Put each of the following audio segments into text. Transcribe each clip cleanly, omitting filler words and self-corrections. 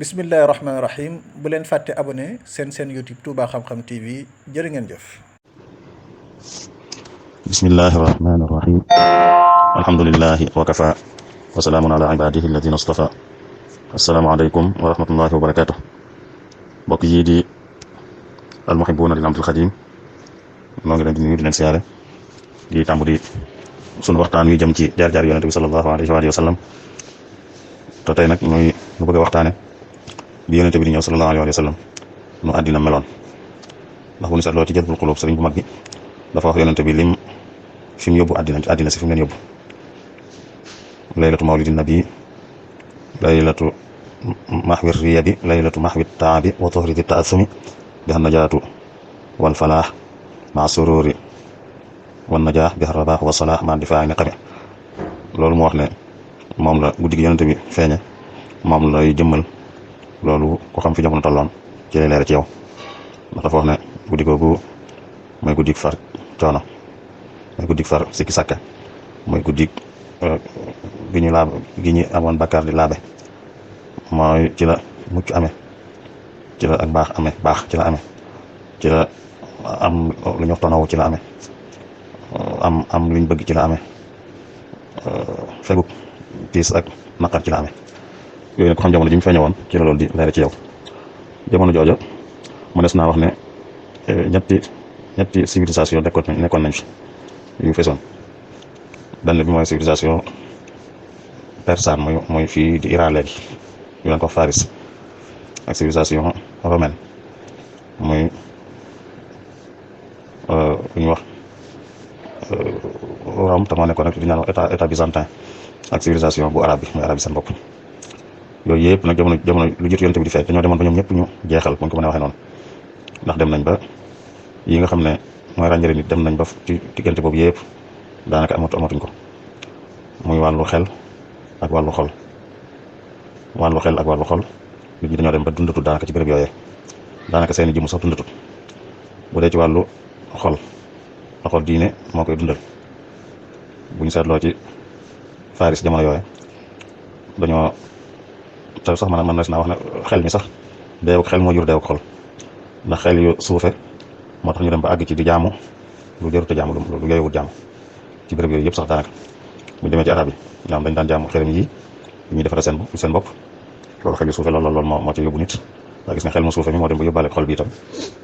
bismillahi rahmaani rahim bu leen fàtte abonné seen YouTube Touba Xam-Xam TV jërë ngeen jëf. bismillahi rahmaani rahim alhamdulillahi wa kafa wa salaamun ala ibadihi alladina astafa asalaamaaleykum wa rahmatullahi wa barakatuh. mbokk yi di almuhibuuna lil abdul xadim noo ngi leen di nuyu di leen siyaare di tàmbu di sunu waxtaan wi jëm ci jaar-jaar yonente bi sallallahu alayhi wa sallam te tey nag ñu bëgg a waxtaane bi yonente bi di ñëw sallallahu alayhi wa sallam nu àddina meloon ndax bu ñu seetloo ci Jazbul Qulub sëriñ bu mag bi dafa wax yonente bi lim fi mu yóbbu àddina si fi mu leen yóbbu laylatu mawlidin nabi laylatu mahwi riyadi laylatu mahwi taabi wa tuhridi taasumi biha najaatu wal falaax maa sururi wan najaax biha rabaax wa salaax maa difaa niqami loolu mu wax ne moom la guddi gi yonente bi feeñe moom lay jëmmal loolu ko xam fi jamono tolloon ci lay leer ci yow ndax dafa wax ne guddi googu mooy guddi far coono mooy guddi far sikki sàkka mooy guddi gi ñu laab gi ñu amoon bakkaar di laabe mooy ci la mucc amee ci la ak baax amee baax ci la amee ci la am lu ñu wax tonawu ci la amee am luñ bëgg ci la amee feguk tiis ak naqar ci la amee yooyu nag ko xam jamono ji mu feeñe woon ci la loolu di leer ci yow jamono joojo mënees naa wax ne ñetti civilisation nekkoon nañ fi yu feesoon benn bi mooy civilisation persane mooy fii di Iran léegi ñu leen ko Faris ak civilisation romaine muy lu ñuy wax Rome te moo nekkoon nag di naan état byzantin ak civilisation bu arabe bi muy arabe seen bopp yooyu yëpp nag jamono lu jiitu yonent bi di feeñ dañoo demoon ba ñoom ñëpp ñu jeexal bu ñu ko mën a waxee noonu ndax dem nañ ba yi nga xam ne mooy ràññale nit dem nañ ba ci diggante boobu yëpp daanaka amatuñ ko muy wàllu xel ak wàllu xol nit ñi dañoo dem ba dundatut daanaka ci béréb yooyee daanaka seeni jëmm sax dundatut bu dee ci wàllu xol diine moo koy dundal bu ñu seetloo ci Faris jamono yooye dañoo te sax man na wax ne xel mi sax deewuk xel moo jur deewuk xol ndax xel yu suufe moo tax ñu dem ba àgg ci di jaamu lu jarute jaamu lu yeyowut jaamu ci béréb yooyu yëpp sax daanaka bu ñu demee ci arab yi ñoom dañ daan jaamu xelam yi ñuy defara seen bopp loolu xel yu suufe loolu moo ci yóbbu nit daa gis ne xel mu suufe mi moo dem ba yóbbaale xol bi itam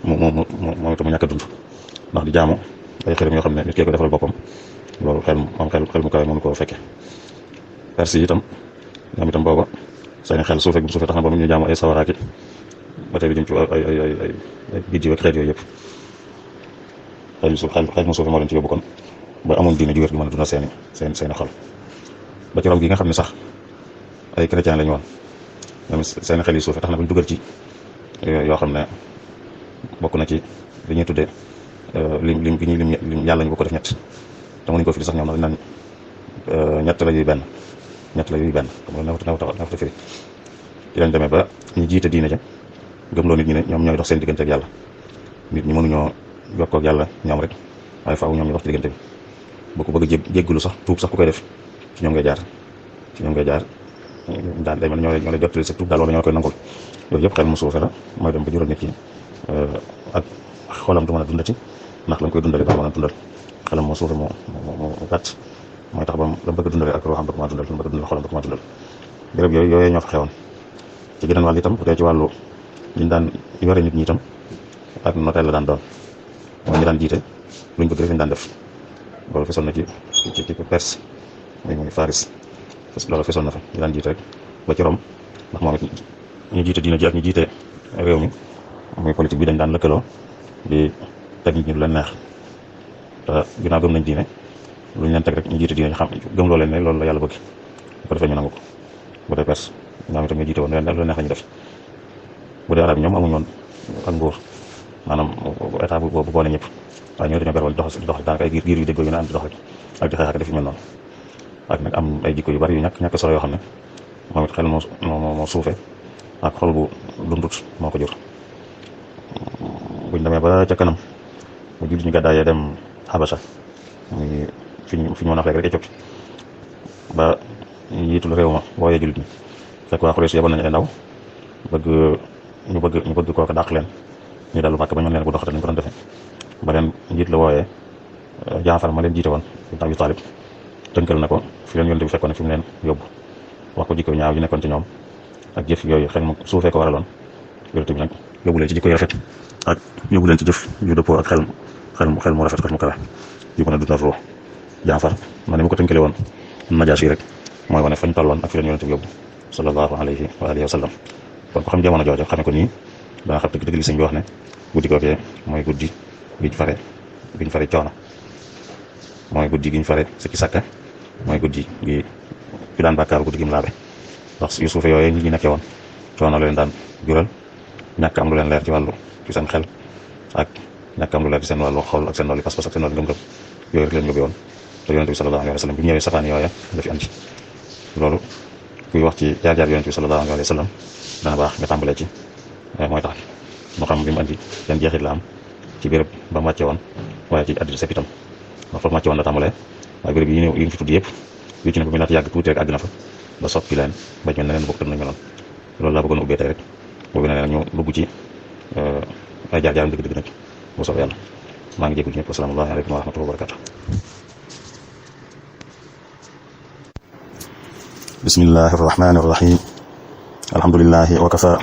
moom itam mu ñàkk a dund ndax di jaamu ay xelam yoo xam ne nit kee ko defaral boppam loolu xel mu kawe mënu koo fekke Perse yi itam ñoom itam booba seen xel suufe bu suufe tax na ba mu ñu jaamu ay sawaraaki ba tey di jëm ci ay biddiw ak xeet yooyu yëpp xel mu suufe moo leen ci yóbbu kon ba amoon diine ju wér gi mën a dundal seeni xol ba ci Rom gi nga xam ne sax ay chrétien lañu woon ñoom seen xel yi suufe tax na ba ñu dugal ci yoo xam ne bokk na ci li ñuy tuddee lim gi ñuy lim yàlla ñu ko def ñett te mënuñu ko firi sax ñoom dañ naan ñett la yuy benn comme nawta firi ci lañ demee ba ñu jiite diine ja gëmloo nit ñi ne ñoom ñooy dox seen diggante ak yàlla nit ñi mënuñoo jokkoo ak yàlla ñoom rek waaye faaw ñoom ñu dox ci diggante bi bu ko bëgg jéggulu sax tuub sax ku koy def ci ñoom ngay jaar daan day mel ñoo lay jottali sa tuub daal wala ñoo koy nangul yooyu yëpp xel mu suufe la mooy dem ba jural nit ki ak xolam du mën a dundati ndax lañ koy dundale ba mën a dundal xelam moo suufe moo gàtt mooy tax ba la bëgg a dundale ak xam du ko mën a dundal la bëgg a dundal xolam du ko mën a dundal béréb yooyu ñoo fa xewoon ci geneen wàll itam bu dee ci wàllu liñ daan yore nit ñi itam ak noteel la daan doon mooy ñu daan jiite luñ bëgg rek lañ daan def loolu fesoon na ci Perse muy Faris loolu fesoon na fa ñu daan jiite rek ba ci Rome ndax moom it ñu jiite diina ji ak ñu jiite réew mi muy politique bi dañ daan lëkkaloo di teg nit ñi lu leen neex te ginnaaw gëm nañ diine lu ñu leen teg rek ñu jiite diine ñu xam gëm loo leen ne loolu la yàlla bëgg bu ko defee ñu nangu ko bu dee Perse ñoom itam ñu jiite woon lu leen neex lañu def bu dee arab yi ñoom amuñu woon ak nguur maanaam état bu boole ñëpp waaye ñoo dañoo ber woon di dox daanaka ay giir yu déggoo yu ne am di dox ak di xeex ak def yu mel noonu ak nag am ay jikko yu bari yu ñàkk solo yoo xam ne moom it xel moo suufe ak xol bu dundut moo ko jur buñ demee ba ca kanam bu jullit ñu gàddaayee dem Habasha muy fi ñu mën a wax rek Éthiopie ba njiitul réew ma wooyee jullit ñi fekk waa Xuraysh yebal nañu ay ndaw ñu bëgg kooka dàq leen ñu dellu Màkka ba ñu leen ko doxate nañ ko doon defee ba leen njiit la wooyee Jaafar ma leen jiite woon ibn Abi Talib tënkal na ko fi leen yonent bi fekkoon fi mu leen yóbbu wax ko jikko ñaaw yi nekkoon ci ñoom ak jëf yooyu xel mu suufee ko waraloon yonent bi nag yóbbu leen ci jikko yu rafet ak yóbbu leen ci jëf yu dëppoo ak xel mu rafet xel mu kawe yu mën a dundal ruux Jaafar ma ne mu ko tënkale woon Najaasi rek mooy wane fañ tolloon ak fi leen yonent bi yóbbu sallallahu alayhi wa alihi wa sallam kon ko xam jamono jooju xamee ko nii dana xam dëgg li sëñ bi wax ne guddi googee mooy guddi giñ fare coono mooy guddi giñ fare sikki sàkka mooy guddi gi daan bàkkaaru guddi gi mu laabe ndax yu suufe yooyu nit ñi nekkee woon coono la leen daan jural ñàkk am lu leen leer ci seen xel ak ñàkk am lu leer ci seen wàllu xol ak seen wàllu pas-pas ak seen wàllu ngëm-ngëm yooyu rek leen yóbbee woon te yonent bi sallallahu alayhi wa sallam bi ñëwee safaan yooya la fi andi loolu kuy wax ci jaar-jaar yonent bi sallallahu alayhi wa sallam dana baax nga tàmbalee ci mooy tax mu xam bi mu andi yan jeexit la am ci béréb ba mu wàcce woon waaye ci àddina sépp itam ndax fa mu wàcce woon la tàmbalee waaye béréb yi ñu fi tudd yëpp yu ci ne ba mu naata yàgg tuuti rek àgg na fa ba soppi leen ba mel ne leen bokk tën nañ meloon loolu laa bëggoon ubbee tey rek boobu ne nag ñu dugg ci ay jaar-jaaram dëgg-dëgg nag bu soobee yàlla maa ngi jégalu ñëpp assalaamu aleykum wa rahmatullahi wa barakatuh bismillahi arrahmani irrahim alhamdulilahi wa kafa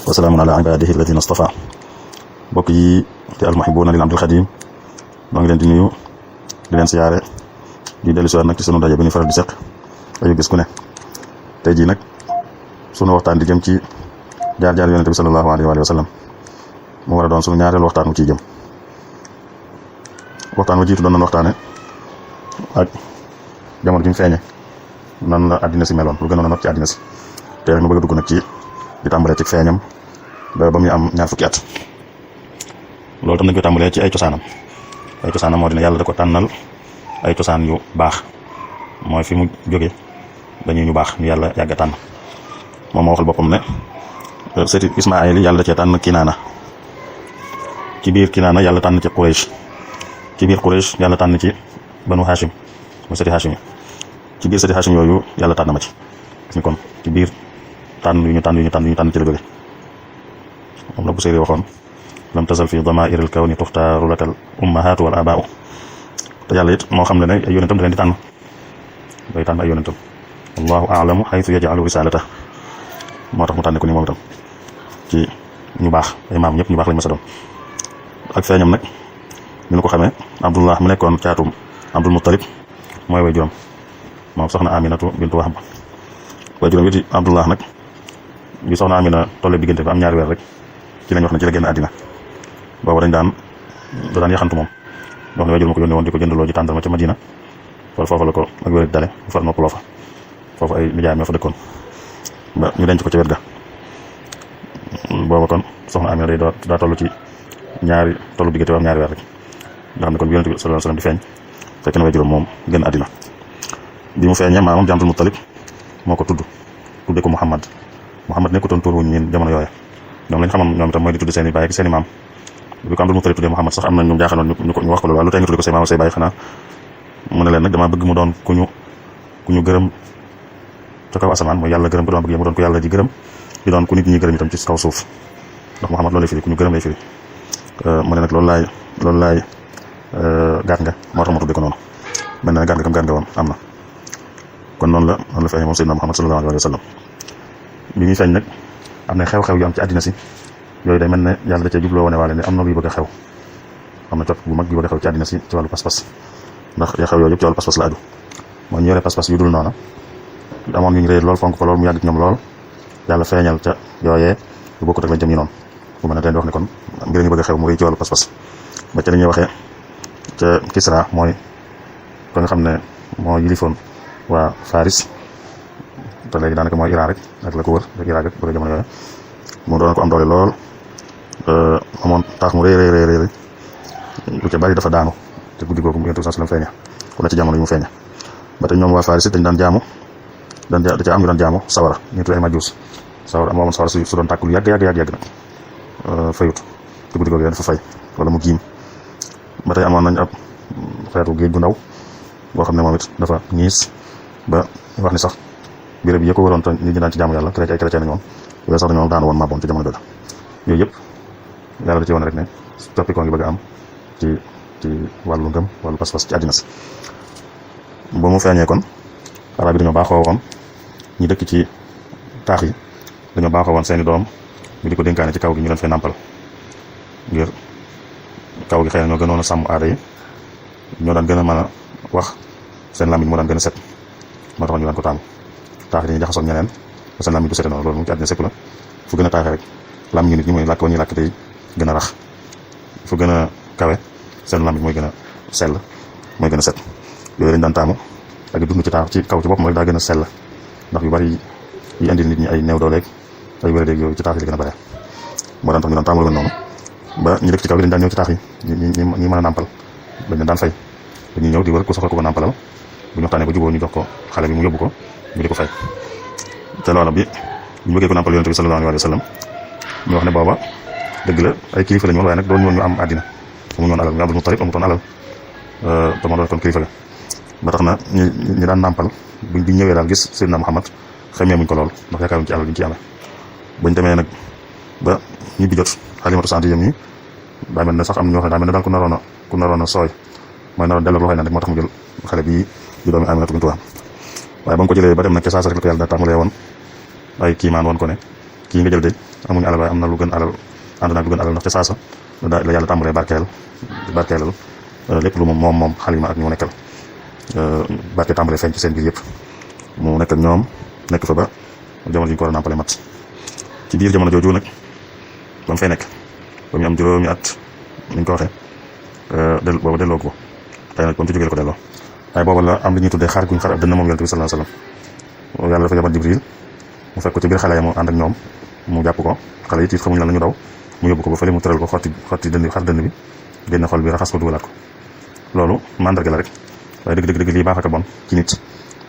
wa salaamun ala ibadihi alladina astafa mbokk yi te almuhibuuna lil abdul xadim maa ngi leen di nuyu di leen siyaare di dellu siwaat nag ci sunu daje bi ñu faral di seq ayu gis ku ne tey jii nag sunu waxtaan di jëm ci jaar-jaar yonente bi sallallahu alayhi wa sallam mu war a doon sunu ñaareelu waxtaan mu ciy jëm waxtaan wa jiitu doon nañ waxtaane ak jamono ji mu feeñe nan la àddina si meloon lu gënoon a not ci àddina si te rek ma bëgg a dugg nag ci di tàmbalee ci feeñam ba muy am ñaar fukki at loolu tam dañ koy tàmbalee ci ay cosaanam moo dina yàlla da ko tànnal ay cosaan yu baax mooy fi mu jóge dañuy ñu baax ñu yàlla yàgg a tànn moom moo waxal boppam ne sëti Ismaayil yàlla da cee tànn Kinaana ci biir Kinaana yàlla tànn ci Quraysh ci biir Quraysh yàlla tànn ci banu Hashim mu sëti Hashim ci biir sëti Hashim yooyu yàlla tànn ma ci ñu kon ci biir tànn yu ñu tànn ci la jóge moom la bu séeri waxoon lam tasal fi damair al kawni tuxtaaru laka al ummahaatu wal abaau te yàlla it moo xam ne ay yonentam da leen di tànn day tànn ay yonentam wallahu a'lamu haythu yaj'alu risalata moo tax mu tànne ko ni moom itam ci ñu baax ay maam ñëpp ñu baax lañ ma sa doon ak feeñam nag ni ñu ko xamee Abdullah mu nekkoon caatum Abdul Muttalib mooy way juróom moom soxna Aminatu bintu Wahb way juróom witi Abdullah nag bi soxna Amina tolle diggante ba am ñaari weer rek ci lañ wax ne ci la génn àddina boobu da daan yaxantu moom wax ne way juróom ko yónnee woon di ko jëndaloo ji tàndal ma ca Madina foofu la ko ak wér dale bu far noppaloo fa foofu ay nijaayam ñoo fa dëkkoon ba ñu denc ko ca wet ga booba kon soxna Amina day daa toll ci tollu diggante ba am ñaari weer rek nga xam ne kon bi Yonent bi sallallahu alayhi wasallam di feeñ fekk na way juróom moom génn àddina bi mu feeñee maamam Abdul Muttalib moo ko tudde ko Muhammad nekkutoon tur wuñ ñin jamono yooya ñoom lañ xamoon ñoom itam mooy di tudd seen i baay ak seen i maam bi ko Abdul Muttalib tuddee Muhammad sax am na ñu jaaxaloon ñu wax ko loolu lu tey nga tudde ko say maam say baay xanaa mu ne leen nag dama bëgg mu doon ku ñu gërëm ca kaw asamaan mooy yàlla gërëm ko dama bëgg mu doon ko yàlla di gërëm di doon ku nit ñi gërëm itam ci kaw suuf ndax Muhammad loolu lay firi ku ñu gërëm lay firi mu ne nag loolu laay gaat nga moo tax ma tudde ko noonu mel na ne gaat nga woon am na kon noonu la feeñee moom Seydina Muhammad sallallahu alayhi wa sallam bi ñuy feeñ nag am na xew-xew yu am ci àddina si yooyu day mel ne yàlla da cee jubloo wane waale ne am na luy bëgg a xew am na cot bu mag yu bëgg a xew ci àddina si ci wàllu pas-pas ndax xew yooyu yëpp ci wàllu pas-pas la aju mooy ñu yore pas-pas yu dul noona amoon ñu réer lool fonk ko lool mu yàgg ci ñoom lool yàlla feeñal ca yooyee lu bokkut ak lañ jëm yi noonu bu mën a teen di wax ne kon mbir ñu bëgg a xew mu rëy ci wàllu pas-pas ba ca li ñuy waxee ca Kisra mooy ko nga xam ne moo yilifoon waa Faris te léegi daanaka mooy Iran rek ak la ko wër ak Irak ak bëgg jamono yooyu mu doon ko am doole lool amoon taax mu rëy lu ca bari dafa daanu te guddi googu Yonent bi sallallahu alayhi wasallam feeña wala ci jamono yu mu feeña ba tey ñoom waa Faris dañ daan jaamu da ca am ñu daan jaamu sawara ñu tudd ay majuus sawara amoon sawara su doon tàkk lu yàgg nag fayut te guddi googu dafa fay wala mu giim ba tey amoon nañ ab xeetu géej gu ndaw boo xam ne moom it dafa ñiis ba wax ni sax béréb yi ko waroon te nit ñi daan ci jaamu yàlla chrétien nañu woon yooyu sax dañoo daan woon maaboon ci jamono jooju yooyu yëpp yàlla da ci woon rek ne toppikoo ngi bëgg a am ci wàllu ngëm wàllu pas-pas ci àddina si. ba mu feeñee kon arab yi dañoo baaxoo woon ñi dëkk ci taax yi dañoo baaxoo woon seeni doom ñu di ko dénkaane ci kaw gi ñu leen fay nàmpal ngir kaw gi xëy na ñoo gënoon a sàmm aada yi ñoo daan gën a mën a wax seen làmmiñ moo daan gën a set moo tax ñu daan ko taamu taax yi dañuy jaxasoo ñeneen ba seen làmmiñ du sete noonu loolu mu ci àddina sépp la fu gën a taaxee rek làmmiñu nit ñi mooy làkk wa ñuy làkk tey gën a rax fu gën a kawe seen làmmiñ mooy gën a sell mooy gën a set yooyu lañ daan taamu ak dund ci taax ci kaw ci boppam rek daa gën a sell ndax yu bari yi indil nit ñi ay néew dooleeg ay wéradéeg yooyu ci taax yi la gën a bare moo daan tax ñu daan taamu lu mel noonu ba ñu dëkk ci kaw gi dañ daan ñëw ci taax yi ñi mën a nàmpal dañ leen daan fay dañuy ñëw di wër ku soxla ko nàmpalal bu ñu waxtaanee ba jubóo ñu jox ko xale bi mu yóbbu ko ñu di ko fay te loola bi ñu bëggee ko nàmpal yonent bi sallallahu alayhi wa sallam ñu wax ne booba dëgg la ay kilifa lañu woon waaye nag doon ñoon ñu am àddina amuñu woon alal ñu Abdul Mutalib amutoon alal te moo doon kon kilifa la ba tax na ñi daan nàmpal buñ ñëwee daal gis Seydina Muhammad xamee muñ ko lool ndax yaakaaruñ ci alal duñ ci amee bañ demee nag ba ñibbi jot Xalimatu Saadiya yi daa mel ne sax am na ñoo xam ne daa mel ne daal ku naroon a sooy mooy naroon delloo loxoy na rek moo tax mu jël xale bii di doomi Aminatu bintu Wahb waaye ba mu ko jëlee ba dem nag ca saasa rek la ko yàlla daa tàmbalee woon ay kiimaan woon ko ne kii nga jël de amuñu alal waaye am na lu gën alal ànd naag lu gën alal ndax ca saasa la yàlla tàmbalee barkeelal lépp lu moom Xalima ak ñu nekkal barke tàmbalee feeñ ci seen biir yëpp mu nekk ak ñoom nekk fa ba jamono ji ñu ko war a nàmpale mat ci biir jamono jooju nag ba mu fay nekk ba mu am juróomi at niñ ko waxee booba delloo ko xëy na ba mu ci jógee la ko delloo waaye booba la am li ñuy tuddee xar guñ xar ab dënn moom yonent bi sallallahu alayhi wasallam yàlla dafa yabal Jibril mu fekk ko ci biir xale ya mu ànd ak ñoom mu jàpp ko xale yi tiit xamuñ lan la ñu daw mu yóbbu ko ba fële mu tëral ko xotti dënn xar dënn bi génn xol bi raxas ko dugalaat ko loolu mandarga la rek waaye dëgg lii baax ak a bon ci nit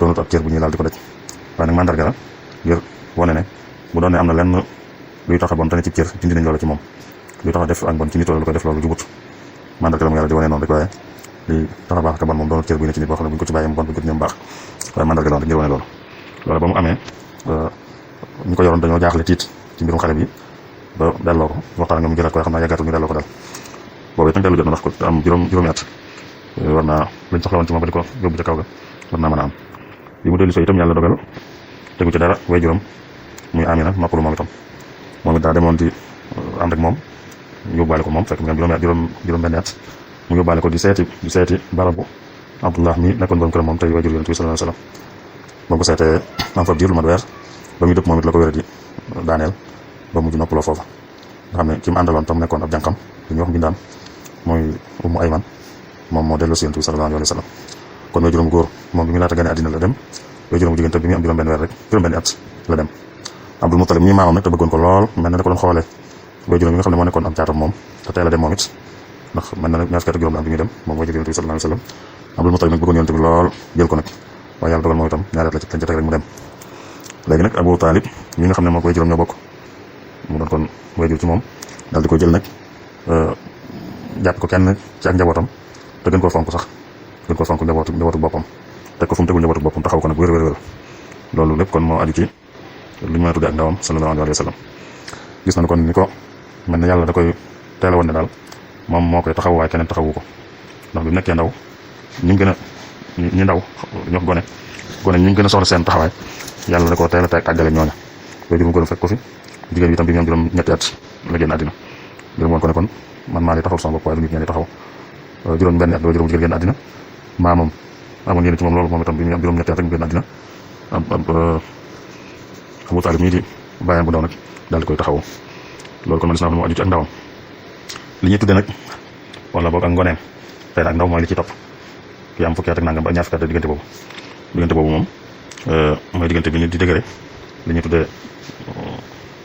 doonut ab cër bu ñuy laal di ko daj waaye nag mandarga la ngir wane ne bu doon ne am na lenn luy tax a bon te ne ci cër dindi nañ loolu ci moom luy tax a def ak bon ci nit wala lu ko def loolu jubut mandarga la mu yàlla di wane noonu rek waaye lii tax a baax ak a bon moom doonut cër bu ne ci nit boo xam ne bu ñu ko ci bàyyee mu bon bu ñu ko ci ñoom baax waaye mandarga la woon rek ngir wane loolu ba mu amee ñu ko yoroon dañoo jaaxle tiit ci mbirum xale bi ba delloo ko waxtaan ak ñoom jëlaat ko xam naa yàggaatul ñu delloo ko dal boobu it nag dellu jot na ndax ko am juróomi at war naa lañ soxla woon ci moom ba di ko yóbbu ca kaw ga war naa mën a am bi mu dellu soo itam yàlla dogal tegu ci dara way juróom muy Amina noppalu moom itam moom it daa demoon di ànd ak moom yóbbaale ko moom fekk mu am juróom benn at mu yóbbaale ko di seeti barabu Abdullah mi nekkoon borom këram moom tey way jur yonent bi sallallahu alayhi wasallam ba mu ko seetee am fa diir lu mat weer ba muy dëpp moom it la ko wéra di daaneel ba mujj noppaloo foofa nga xam ne ki mu àndaloon tam nekkoon ab jànqam li ñuy wax mbindaan mooy Ummu Ayman moom moo dellu si yonent bi sallallahu alayhi wasallam kon way juróom góor moom bi mu laata gane àddina la dem way juróom jigéen tam bi mu am juróom benn weer rek juróom benn at la dem Abdul Mutalib mi maamam nag te bëggoon ko lool mel na da ko doon xoolee way juróom yi nga xam ne moo nekkoon am caatam moom te teel a dem moom it ndax mel na ñaar fukki at ak juróom la am bi muy dem moom way jur yonent bi sallallahu alayhi wasallam Abdul Mutalib nag bëggoon yonent bi lool jël ko nag waaye yàlla dogal moom itam ñaari at lañ ca teg rek mu dem léegi nag Abu Talib mi nga xam ne moo ko way juróom ñoo bokk mu doon kon way jur ci moom daal di ko jël nag jàpp ko kenn ci ak njabootam te gën koo fonk sax gën koo fonk njabootu boppam teg ko fu mu tegul njabootu boppam taxaw ko nag wér loolu lépp kon moo aju ci lu ñu mën a tuddee ak ndawam sallallahu alayhi wa sallam gis nañu kon ni ko mel ne yàlla da koy teel a woon ne daal moom moo koy taxaw waaye keneen taxawu ko ndax bi mu nekkee ndaw ñi gën a ñi ndaw ñu wax gone ñi gën a soxla seen taxawaay yàlla da koo teel a tàggale ñooña koy juróom ko fekk ko fi jigéen bi itam bi mu am juróom ñetti at la génn àddina ngir woon ko ne kon man maa di taxaw sama bopp waaye du nit ñee di taxaw juróom benn at la juróom jigéen génn àddina maamam amoon yéen ci moom loolu moom itam bi mu am juróom ñetti at rek mu génn àddina Abu Talib mii di bàyyam bu ndaw nag daal di koy taxaw loolu kon man gis naa moo aju ci ak ndawam li ñuy tudde nag wala boog ak ngoneem xëy na ak ndaw mooy li ci topp kii am fukki at ak nangam ba ñaar fukki at diggante boobu moom mooy diggante bi nit di dëgëre li ñuy tuddee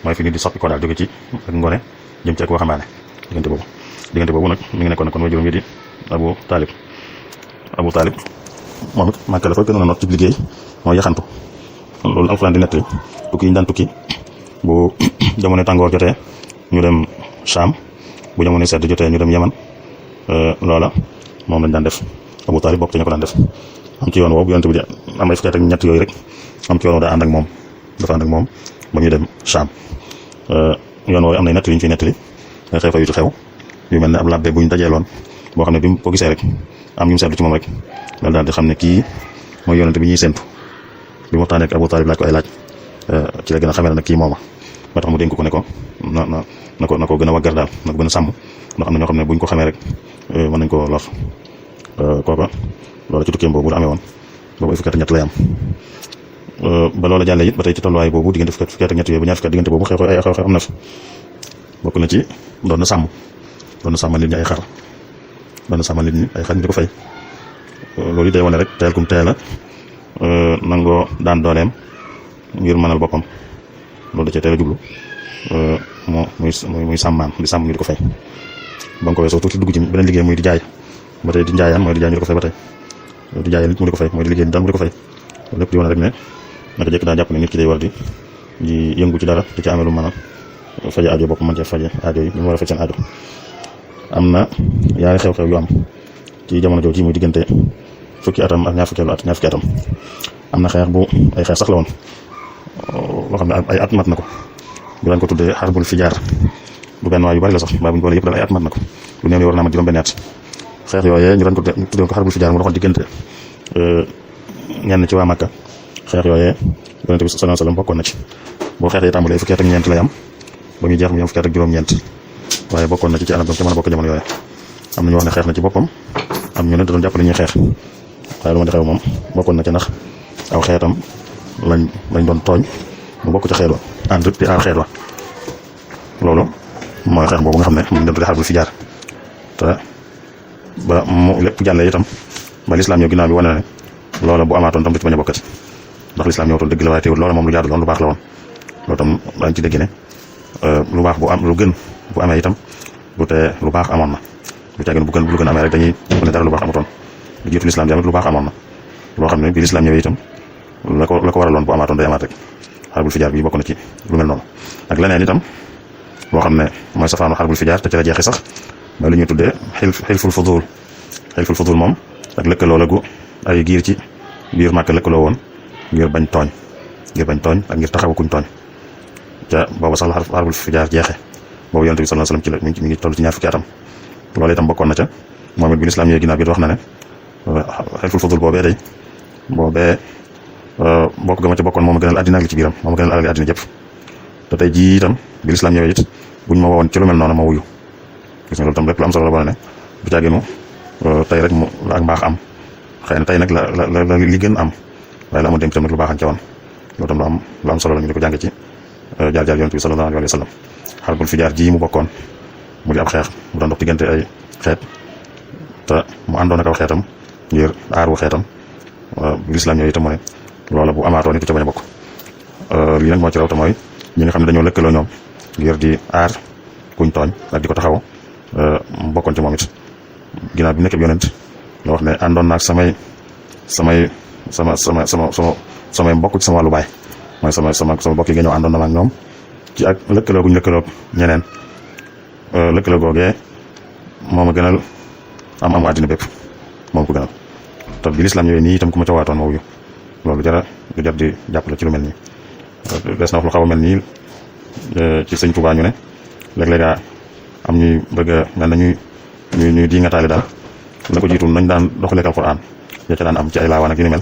mooy fi nit di soppi ko daal jóge ci ak ngone jëm ci ak waxambaane diggante boobu nag mi ngi nekkoon kon mooy juróom yi di Abu Talib moom it Màkka la fa gënoon a not ci liggéey mooy yaxantu loolu alxuraan di nettali tukki yi ñu daan tukki bu jamono tàngoor jotee ñu dem Sham bu jamono sedd jotee ñu dem Yaman loola moom lañ daan def Abu Talib bokk ci ñu ko daan def am ci yoon woowu yonent bi di am ay fukki at ak ñett yooyu rek am ci yoon woo daa ànd ak moom dafa ànd ak moom ba muy dem Cham yoon woowu am nay nett yu ñu fi nettali ay xew-xew yu ci xew yu mel ne ab labbe bu ñu dajeeloon boo xam ne bi mu ko gisee rek am ñu mu seetlu ci moom rek loolu daal di xam ne kii mooy yonente bi ñuy séntu bi mu waxtaanee ak Abu Talib laaj ko ay laaj ci la gën a xamee nag kii mooma ba tax mu dénk ko ne ko na ko gën a waggar daal na ko gën a sàmm ndax am na ñoo xam ne buñ ko xamee rek mën nañ koo lor kooka loolu ci tukkeem boobu la amee woon boobu ay fukki at ak ñett lay am ba loola jàllee it ba tey ci tolluwaay boobu diggante fukki at ak ñett yooyu ba ñaar fukki at diggante boobu xew-xew am na fi bokk na ci doon na sàmm nit ñi ay xar ñu di ko fay loolu day wane rek teel kum teel a nangoo daan dooleem ngir mënal boppam loolu da cee teel a jublu muy sàmmaan di sàmm ñu di ko fay ba nga ko weesoo tuuti dugg ci beneen liggéey muy di jaay ba tey di njaayaan mooy di jaay ñu di ko fay ba tey di jaay nit mu di ko fay mooy di liggéey daan mu di ko fay loolu lépp di wane rek ne naka jëkk daa jàpp ne nit ki day war di yëngu ci dara di ci amee lu mën a faje aajo bopp mën cee faje aajo yi ñu war a faj seen aajo am na yaari xew-xew yu am ci jamono jooju muy diggante fukki atam ak ñaar fukki atam am na xeex bu ay xeex sax la woon loo xam ne ay at mat na ko bu daan ko tuddee xarbul fijaar du benn waay yu bari la sax mbaa bu ñu boole yëpp daal ay at mat na ko lu néew ni war naa mat juróom-benn at xeex yooyee ñu daan ko tuddee ko xarbul fijaar mu doxoon diggante ñenn ci waa Makka xeex yooyee yonente bi sallallahu alayhi wasallam bokkoon na ci boo xeex yi tàmbalee fukki at ak ñeent lay am ba muy jeex mu yam fukki at ak juróom-ñeent waaye bokkoon na ci anam ca mën a bokk jamono yooyee am na ñu wax ne xeex na ci boppam am ñu ne da doon jàppale ñuy xeex waaye lu ma di xew moom bokkoon na ci ndax aw xeetam lañ doon tooñ mu bokk ci xeet wa ànd di aar xeet wa loolu mooy xeex boobu nga xam ne mu dem tudde xarbul fijaar te ba mu lépp jàllee itam ba lislaam ñëw ginnaaw bi wane ne loola bu amaatoon tam du ci bañ a bokkati ndax lislaam ñëwatoon dëgg la waaye teewul loola moom lu jaadu loon lu baax la woon loolu tam dañ ci dégg ne lu baax bu am lu gën bu amee itam du tee lu baax amoon na lu caagin bu gën amee rek dañuy ne dara lu baax amutoon lu jiitu lislaam jamit lu baax amoon na loo xam ne bi lislaam ñëwee itam la ko waraloon bu amaatoon day amaat rek xarbul fijaar bi bokk na ci lu mel noonu ak leneen itam boo xam ne mooy safaanu xarbul fijaar te ci la jeexee sax mooy lu ñuy tuddee xilful fudul moom ak lëkkaloo la gu ay giir ci biir Màkka lëkkaloo woon ngir bañ tooñ ak ngir taxawu kuñ tooñ ca booba sax la xarbul fijaar jeexe boobu yonent bi sallallahu alayhi wasallam ci mi ngi toll ci ñaar fukki atam loolu itam bokkoon na ca moom it bi lislaam ñëwee ginnaaw bi wax na ne xilful fudul boobee day bokk ga ma ca bokkoon moom a gënal àddina ak li ci biiram moom a gënal alal àddina jëpp te tey jii itam bi lislaam ñëwee it buñ ma wowoon ci lu mel noonu ma wuyu gis nga loolu tam lépp lu am solo la bone ne bu caaginu tey rek mu ak mbaax am xëy na tey nag la li gën am waaye la amoon démb itam nag lu baax am ca woon loolu tam lu am solo la ñu di ko jàng ci jaar yonent bi sallallahu alayhi wa sallam xarbul fijaar ji mu bokkoon mu di ab xeex mu doon dox diggante ay xeet te mu àndoon ak aw xeetam ngir aar wu xeetam bi lislaam ñëwee itam mu ne loola bu amaatoon nit ca bañ a bokk lii nag moo ci raw te mooy ñi nga xam ne dañoo lëkkaloo ñoom ngir di aar kuñ tooñ ak di ko taxaw bokkoon ci moom it ginnaaw bi mu nekkee yonent la wax ne àndoon naag samay mbokk ci sama wàllu baay mooy sama mbokk yi nga ñëw àndoon na ma ak ñoom ci ak lëkkaloo guñ lëkkaloo ñeneen lëkkaloo googee moom a gënal am àddina bépp moom ko gënal te bi lislaam ñëwee nii itam ku ma ca waatoon ma wuyu loolu jar di jàppale ci lu mel nii des na wax lu xaw a mel nii ci sëñ Tuubaa ñu ne léeg-léeg am ñuy bëgg a mel na ñuy di nga taale daal la ko jiitu nañ daan doxalee ak alxuraan ya ca daan am ci ay laawaan ak yu ni mel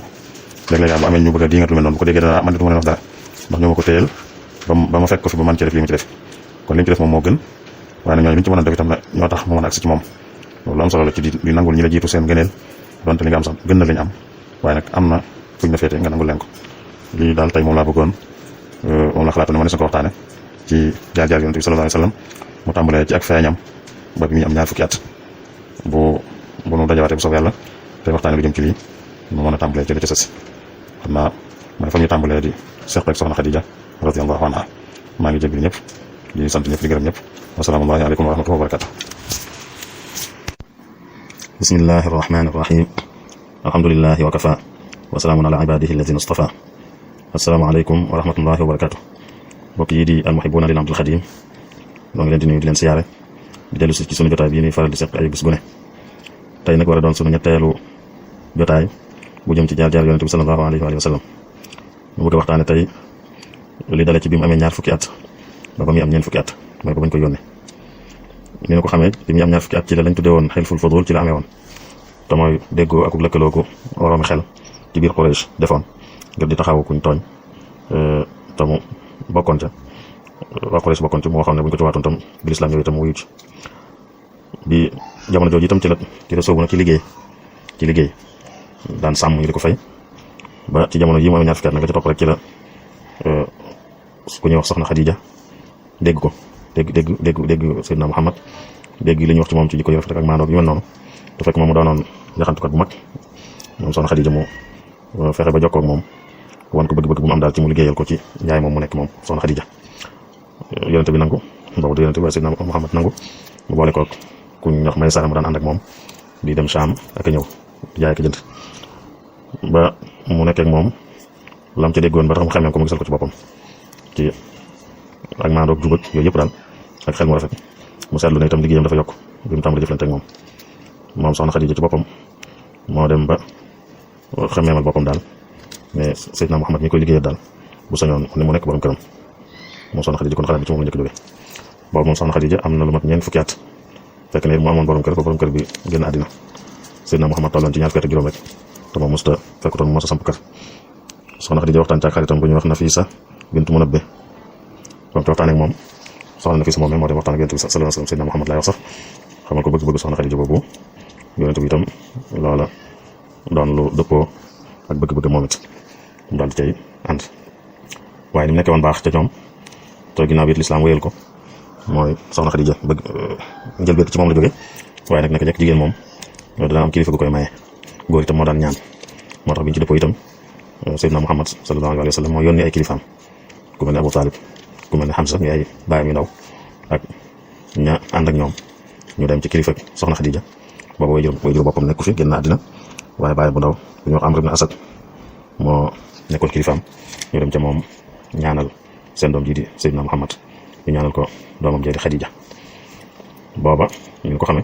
léeg-léeg bu amee ñu bëgg a di nga lu mel noonu bu ko déggee dana man de du ma leen wax dara ndax ñoo ma ko téyel ba ma fekk ko fi ba man ci def li mu ci def kon li mu ci def moom moo gën waaye nag ñooñu li ñu ci mën a def itam ñoo tax mu mën a agsi ci moom loolu am solo la ci di nangul ñi la jiitu seen gëneel donte li nga am sax gën na lañu am waaye nag am na fuñ na féete nga nangul leen ko lii daal tey moom laa bëggoon moom la xalaatu ne ma ne sa ko waxtaane ci jaar yonent bi sallallahu alayhi wasallam mu tàmbalee ci ak feeñam ba bi muy am ñaar fukki at bu nu dajawaatee bu soob yàlla te waxtaane lu jëm ci lii mu mën a tàmbalee ci li ci sës xam naa mooy fa ñu tàmbalee di seq ak soxna Xadija radiyallahu anha maa ngi jégalu ñëpp di sant ñëpp di gërëm ñëpp wasalaamu aleykum wa rahmatullahi wa barakatuh bismillahi arrahmani irrahim alhamdulilahi wa kafa wa salaamun ala ibadihi alladina istafa assalaamu aleykum wa rahmatullahi wa barakatuh mbokk yi di almuhibuuna lil abdul xadim doo ngi leen di nuyu di leen siyaare di dellu si ci sunu jotaay bii ñuy faral di seq ay bis gu ne tey nag war a doon sunu ñetteelu jotaay bu jëm ci jaar yonent bi sallallahu alayhi wa sallam ñu bëgg a waxtaane tey li dale ci bi mu amee ñaar fukki at ba muy am ñeent fukki at mooy ba bañ ko yónnee ni ko xamee bi muy am ñaar fukki at ci la lañ tuddee woon xilful fudul ci la amee woon te mooy déggoo akuk lëkkaloo ko waroomi xel ci biir Quraysh defoon ngir di taxawu kuñ tooñ te mu bokkoon ca waa Quraysh bokkoon ci mu waxoon ne buñ ko ci waatoon tam bi lislaam yooyu tam mu wuyu ci bi jamono jooju itam ci la soobu nag ci liggéey daan sàmm ñu di ko fay ba ci jamono yi mu amee ñaar fukki at nag ci topp rek ci la ku ñuy wax soxna Xadija dégg Seydina Muhammad dégg li ñuy wax ci moom ci jikko yu rafet ak maandoog yu mel noonu te fekk moom mu doonoon yaxantukat bu mag moom soxna Xadija mu fexe ba jokkoo ak moom wan ko bëgg-bëgg bu mu am daal ci mu liggéeyal ko ci njaay moom mu nekk moom soxna Xadija yonente bi nangu boobu yonente bi Seydina Muhammad nangu mu boole ko ku ñu wax Maysara mu daan ànd ak moom di dem Saam ak a ñëw di jaay ak jënd ba mu nekk ak moom lam ca déggoon ba tax mu xamee ko mu gisal ko ci boppam ci ak maandoog jubag yooyu yëpp daal ak xel mu rafet mu seetlu ne itam liggéeyam dafa yokk bi mu tàmbali jëflante ak moom soxna Xadija ci boppam moo dem ba xameemal boppam daal mais Seydina Muhammad mi koy liggéeyal daal bu sañoon ni mu nekk borom këram moom soxna Xadija kon xalaat bi ci moom la njëkk jógee boobu moom soxna Xadija am na lu mat ñeent fukki at fekk ne mu amoon borom kër ba borom kër bi génn àddina Seydina Muhammad tolloon ci ñaar fukki at ak juróom rek te moom musta fekkutoon mu mos a samp kër soxna Xadija waxtaan ci ak xaritam bu ñuy wax Nafisa bintu Munabbi ba mu ci waxtaan ak moom soxna Nafisa moom moo dem waxtaan ak yonent bi sallallahu alayhi wasallam Seydina Muhammad laay wax sax xamal ko bëgg-bëgg soxna Xadija boobu yonent bi itam loola doon lu dëppoo ak bëgg-bëgg moom it mu daal di cay ànd waaye ni mu nekkee woon baax ca ñoom te ginnaaw bi it lislaam wéyal ko mooy soxna Xadija bëgg njëlbéen ci moom la jógee waaye nag naka jekk jigéen moom dana am kilifa gu koy maye góor itam moo daan ñaan moo tax biñ ci dëppoo itam Seydina Muhammad sallallahu alayhi wa sallam moo yónni ay kilifaam ku mel ne Abu Talib ku mel ne Hamza ngi ay baayam yu ndaw ak ña ànd ak ñoom ñu dem ci kilifa soxna Xadija boobu way jur boppam nekku fi génn àddina waaye baay bu ndaw bu ñuy wax Amr ibn Asad moo nekkoon kilifaam ñu dem ca moom ñaanal seen doom ji di Seydina Muhammad ñu ñaanal ko doomam ji di Xadija booba ñu ko xamee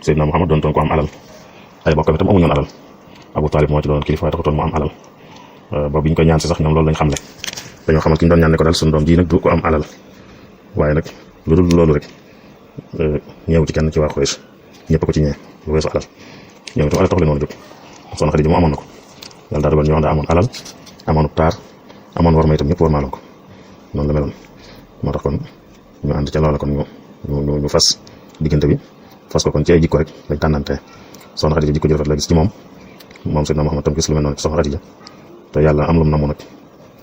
Seydina Muhammad doon ko am alal ay bokkam itam amuñoon alal Abu Talib moo ci doon kilifa waaye taxutoon mu am alal ba biñ ko ñaan si sax ñoom loolu lañ xamle dañoo xamal ki ñu doon ñaan ne ko daal suñu doom ji nag du ko am alal waaye nag lu dul loolu rek ñëw ci kenn ci waa Quraysh ñëpp ko ci ñee lu weesu alal ñoom itam alal tax leen woon a jóg soxna Xadija mu amoon na ko yàlla daa dogal ñoo daa amoon alal amoon taar amoon war ma itam ñëpp war maaloon ko noonu la meloon moo tax kon ñu ànd ca loola kon ñu fas diggante bi fas ko kon ci ay jikko rek dañ tànnante soxna Xadija jikko ju rafet la gis ci moom Seydina Muhammad tam gis lu mel noonu ci soxna Xadija te yàlla am lu mu namu nag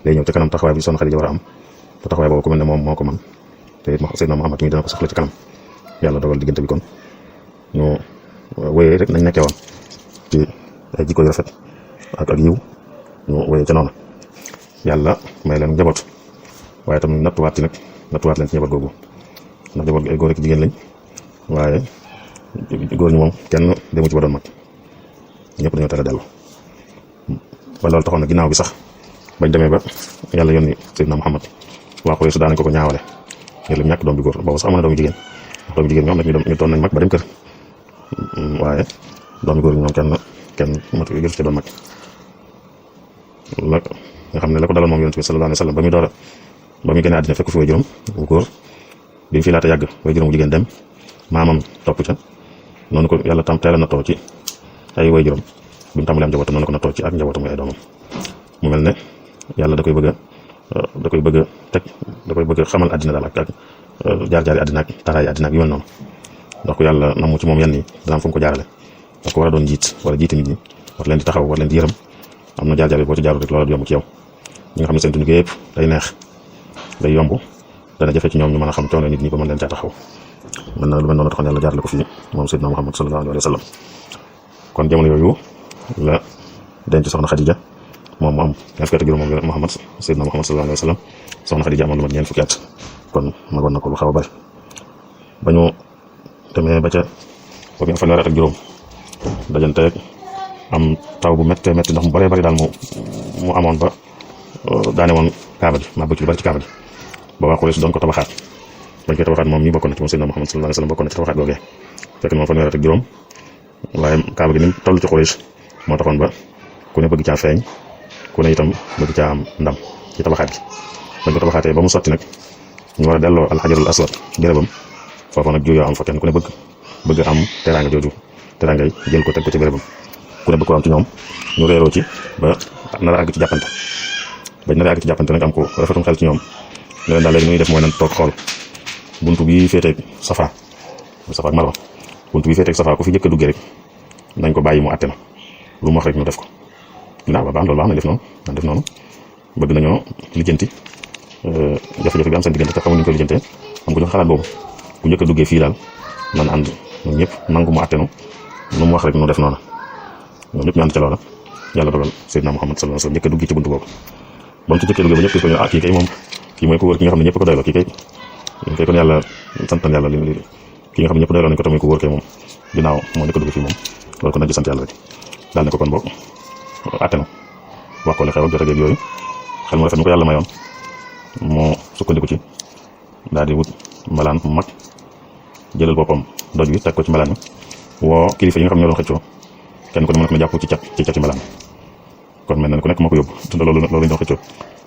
day ñëw ci kanam taxawaay bi soxna Xadija war a am te taxawaay boobu ku mel ne moom moo ko man te it Seydina Muhammad mi dana ko soxla ci kanam yàlla dogal diggante bi kon ñu wéyee rek nañ nekkee woon ci ay jikko yu rafet ak yiw ñu wéyee ca noonu yàlla may leen njaboot waaye tam nattuwaat leen ci njaboot googu ndax njaboot ay góor ak jigéen lañ waaye góor ñi moom kenn demu ci ba doon mag ñëpp dañoo tere dellu ba loolu taxoon na ginnaaw bi sax bañ demee ba yàlla yónni Seydina Muhammad waa Quraysh daanañ ko ñaawale ngir lim ñàkk doom bi góor boobu sax amoon na doomu jigéen doomu jigéen ñoom nag ñu doon nañ mag ba dem kër waaye doomu góor ñoom kenn matu gëstu ci doon mag la nga xam ne la ko daloon moom yonent bi sallallahu alayhi wa sallam ba muy gën a àddina fekk fi way juróom bu góor bi mu fi laata yàgg way juróom bu jigéen dem maamam topp ca noonu ko yàlla tam teel a nattoo ci ay way juróom bi mu tàmbalee am njabootam noonu ko nattoo ci ak njabootam ay doomam mu mel ne yàlla da koy bëgg a xamal àddina daal ak jaar-jaari àddina ak taraayi àddina ak yu mel noonu ndax ko yàlla namu ci moom yenn yi dana am fu mu ko jaarale parce que war a doon jiit war a jiite nit ñi war leen di taxaw war leen di yërëm am na jaar-jaar yi boo ci jaarul rek loola du yomb ci yow ñi nga xam ne seen dund gi yëpp day neex day yomb dana jafe ci ñoom ñu mën a xam coono nit ñi ba mën leen caa taxaw mën na lu mel noonu taxoon yàlla jaarale ko fii moom Seydina Muhammad sallallahu alayhi wa sallam kon jamono yooyu la denc soxna Xadija moom mu am ñaar fukki at ak juróom moom Muhammad Seydina Muhammad sallallahu alayhi wa sallam soxna Xadija amoon lu mat ñeent fukki at kon magoon na ko lu xaw a bari ba ñu demee ba ca boobu am fanweeri at ak juróom dajanteeg am taw bu méttee métti ndax mu bëree bëri daal mu amoon ba daane woon kaaba gi maa bëgg lu bëri ci kaaba gi ba waa Quraysh doon ko tabaxaat bañ koy tabaxaat moom mi bokkoon na ci moom Seydina Muhammad sallallahu alayhi wa sallam bokkoon na ci tabaxaat googee fekk na moom fanweeri at ak juróom waaye kaaba gi ni mu toll ci Quraysh moo taxoon ba ku ne bëgg caa feeñ ku ne itam bëgg caa am ndam ci tabaxaat gi bañ ko tabaxaatee ba mu sotti nag ñu war a delloo alxajarul aswad bérébam foofa nag juyoo am fa kenn ku ne bëgg am teraanga jooju teraangay jël ko teg ko ci bérébam ku ne bëgg ko am ci ñoom ñu réeroo ci ba nar a àgg ci jàppante bañ nar a àgg ci jàppante nag am ko rafetum xel ci ñoom ne leen daal léegi muy def mooy nan toog xool buntu bi féeteeg safa ak marwa buntu bi féeteeg safa ku fi jëkk a duggee rek nañ ko bàyyi mu àtte na lu mu wax rek ñu def ko ginnaaw ba baax loolu baax nañ def noonu bëgg nañoo lijjanti jafe-jafe bi am seen diggante te xamuñ ñu koy lijjantee am ko jox xalaat boobu ku njëkk a duggee fii daal nan ànd ñun ñëpp nangu mu àtte nu lu mu wax rek ñu def noonu ñoom ñëpp ñu ànd ca loola yàlla dogal Seydina Muhammad sallallahu alayhi wasallam njëkk a dugg ci buntu boobu ba mu ci jëkkee duggee ba ñëpp gis ko ñu kii kay moom kii mooy ko wóor ki nga xam ne ñëpp ko doyloo kii kay kon yàlla sant na yàlla li ki nga xam ne ñëpp doyloo nañ ko tamit ko wóor kay moom ginnaaw moo njëkk a dugg fii moom loolu kon nag di sant yàlla rek daal ne ko kon boog àtte na wax ko li xew ak jot ak yooyu xel mu rafet mu ko yàlla mayoon moo sukkandiku ci daal di wut mbalaan mu mag jëlal boppam doj wi teg ko ci mbalaan mi woo kilifa yi nga xam ne ñoo doon xëccoo kenn ku ne mën na jàpp ci cat ci mbalaan kon mel na ku nekk moo ko yóbbu te loolu lañ doon xëccoo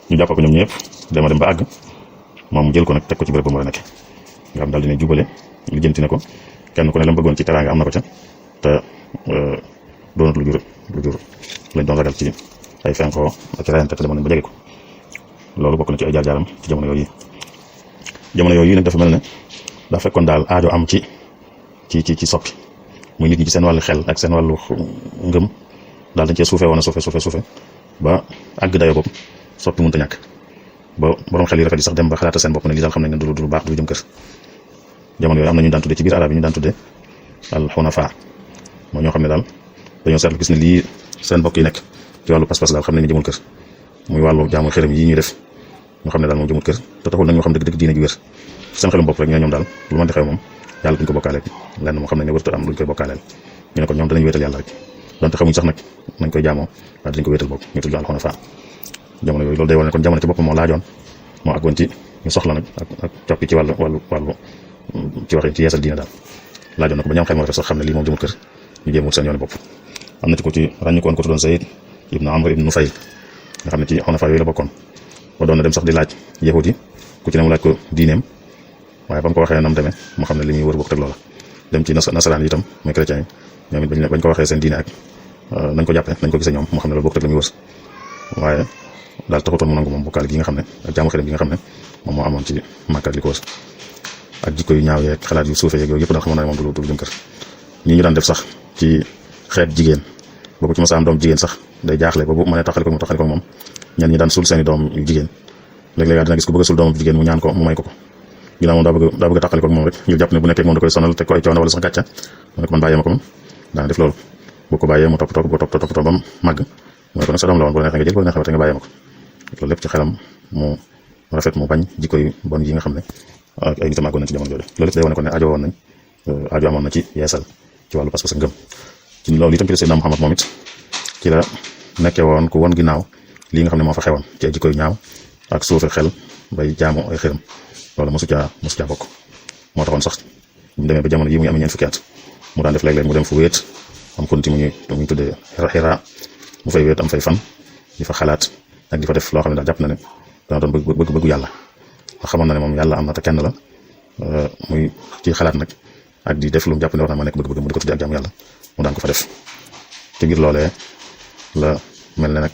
ñu jàpp ko ñoom ñëpp dem ba àgg moom jël ko nag teg ko ci béréb ba mu war a nekk nga xam daal dina jubale lijjanti ne ko kenn ku ne la mu bëggoon ci teraanga am na ko ca te doonat lu jur lañ doon ragal ci ay fenkoo ak rayante te demoon nañ ba jege ko loolu bokk na ci ay jaar-jaaram ci jamono yooyu nag dafa mel ne daa fekkoon daal aajo am ci soppi muy nit ñi ci seen wàllu xel ak seen wàllu ngëm daal dañ cee suufe woon a suufe ba àgg dayo boobu soppi mënut a ñàkk ba borom xel yi rafet yi sax dem ba xalaata seen bopp ne lii daal xam nañ ne du baax du jëm kër jamono yooyu am na ñu daan tudde ci biir arab yi ñu daan tudde al xunafa moo ñoo xam ne daal dañoo seetlu gis ne lii seen bokk yi nekk ci wàllu pas-pas daal xam nañ ne jëmul kër muy wàllu jaamu xërëm yi ñuy def ñu xam ne daal moom jëmul kër te taxul nag ñoo xam dëgg diine ju wér seen xelum bopp rek ñoom daal lu mën di xew moom yàlla duñ ko bokkaaleel lenn moo xam nañ ne wërta am luñ koy bokkaaleel ñu ne ko ñoom danañ wéetal yàlla rek donte xamuñ sax nag nañ koy jaamoo waaye dinañ ko wéetal bokk ñu tudd al xunafa jamono yooyu loolu day wane kon jamono ci boppam moo laajoon moo àggoon ci ñu soxla nag ak coppi ci wàllu ci waxee ci yeesal diine daal laajoon na ko ba ñoom xel moo rafet sax xam ne lii moom jëmul kër ñu jéem wut seen yooni bopp am na ci ko ci ràññikoon ko tuddoon Zayd ibnu Amr ibnu Nufayl nga xam ne ci xunafa yooyu la bokkoon ba doon na dem sax di laaj yahudi yi ku ci ne mu laaj ko diineem waaye ba mu ko waxee nam demee mu xam ne li muy wër bokk teg loola dem ci nasaraan yi itam muy chrétien yi ñoom it bañ ko waxee seen diine ak nañ ko jàppee nañ ko gisee ñoom mu xam ne loolu bokk teg la muy wër waaye daal taxutoon mu nangu moom bokkaale gi nga xam ne ak jaamu xërëm gi nga xam ne moom moo amoon ci Makka ak li ko wër ak jikko yu ñaaw yeeg xalaat yu suufee yeeg yooyu yëpp daal xamoon na ne moom du jëm kër ñi ñu daan def sax ci xeet jigéen boobu ci masa am doom jigéen sax day jaaxle boobu mën a taxali ko moom ñenn ñi daan sul seeni doom yu jigéen léeg-léeg dina gis ku bëgg a sul doomam jigéen mu ñaan ko mu may ko ginnaaw moom daa bëgg a taxali ko moom rek ngir jàpp ne bu nekkee moom da koy sonal teg ko ay coono wala sax gàcca mu ne ko man bàyyee ma ko moom daana def loolu bu ko bàyyee mu toppatoo ba mu màgg mu ne ko nag sa doom la woon bu la neexee nga jël bu la neexee nga bàyyee ma ko loolu lépp ci xelam mu rafet mu bañ jikko yu bon yi nga xam ne ak ay nitam àggoon nañ ci jamono jooju loolu lépp day wane ko ne aajo amoon na ci yeesal ci wàllu pas-pas ak ngëm ci loolu itam ci Seydina Muhammad moom it ci la nekkee woon ku won ginnaaw lii nga xam ne moo fa xewoon ci ay jikko yu ñaaw ak suufe xel bay jaamu ay xërëm loolu mosu caa bokk moo taxoon sax ñu demee ba jamono yi muy amee ñeent fukki at mu daan def léeg-léeg mu dem fu wéet am xunti mu ñuy tuddee Hira mu fay wéet am fay fan di fa xalaat ak di fa def loo xam ne daal jàpp na ne dana doon bëggu yàlla ndax xamoon na ne moom yàlla am na te kenn la muy ci xalaat nag ak di def lu mu jàpp ne war na ma nekk bëgg-bëgg mu di ko tuddee ak jaamu yàlla mu daan ko fa def ci biir loolee la mel ne nag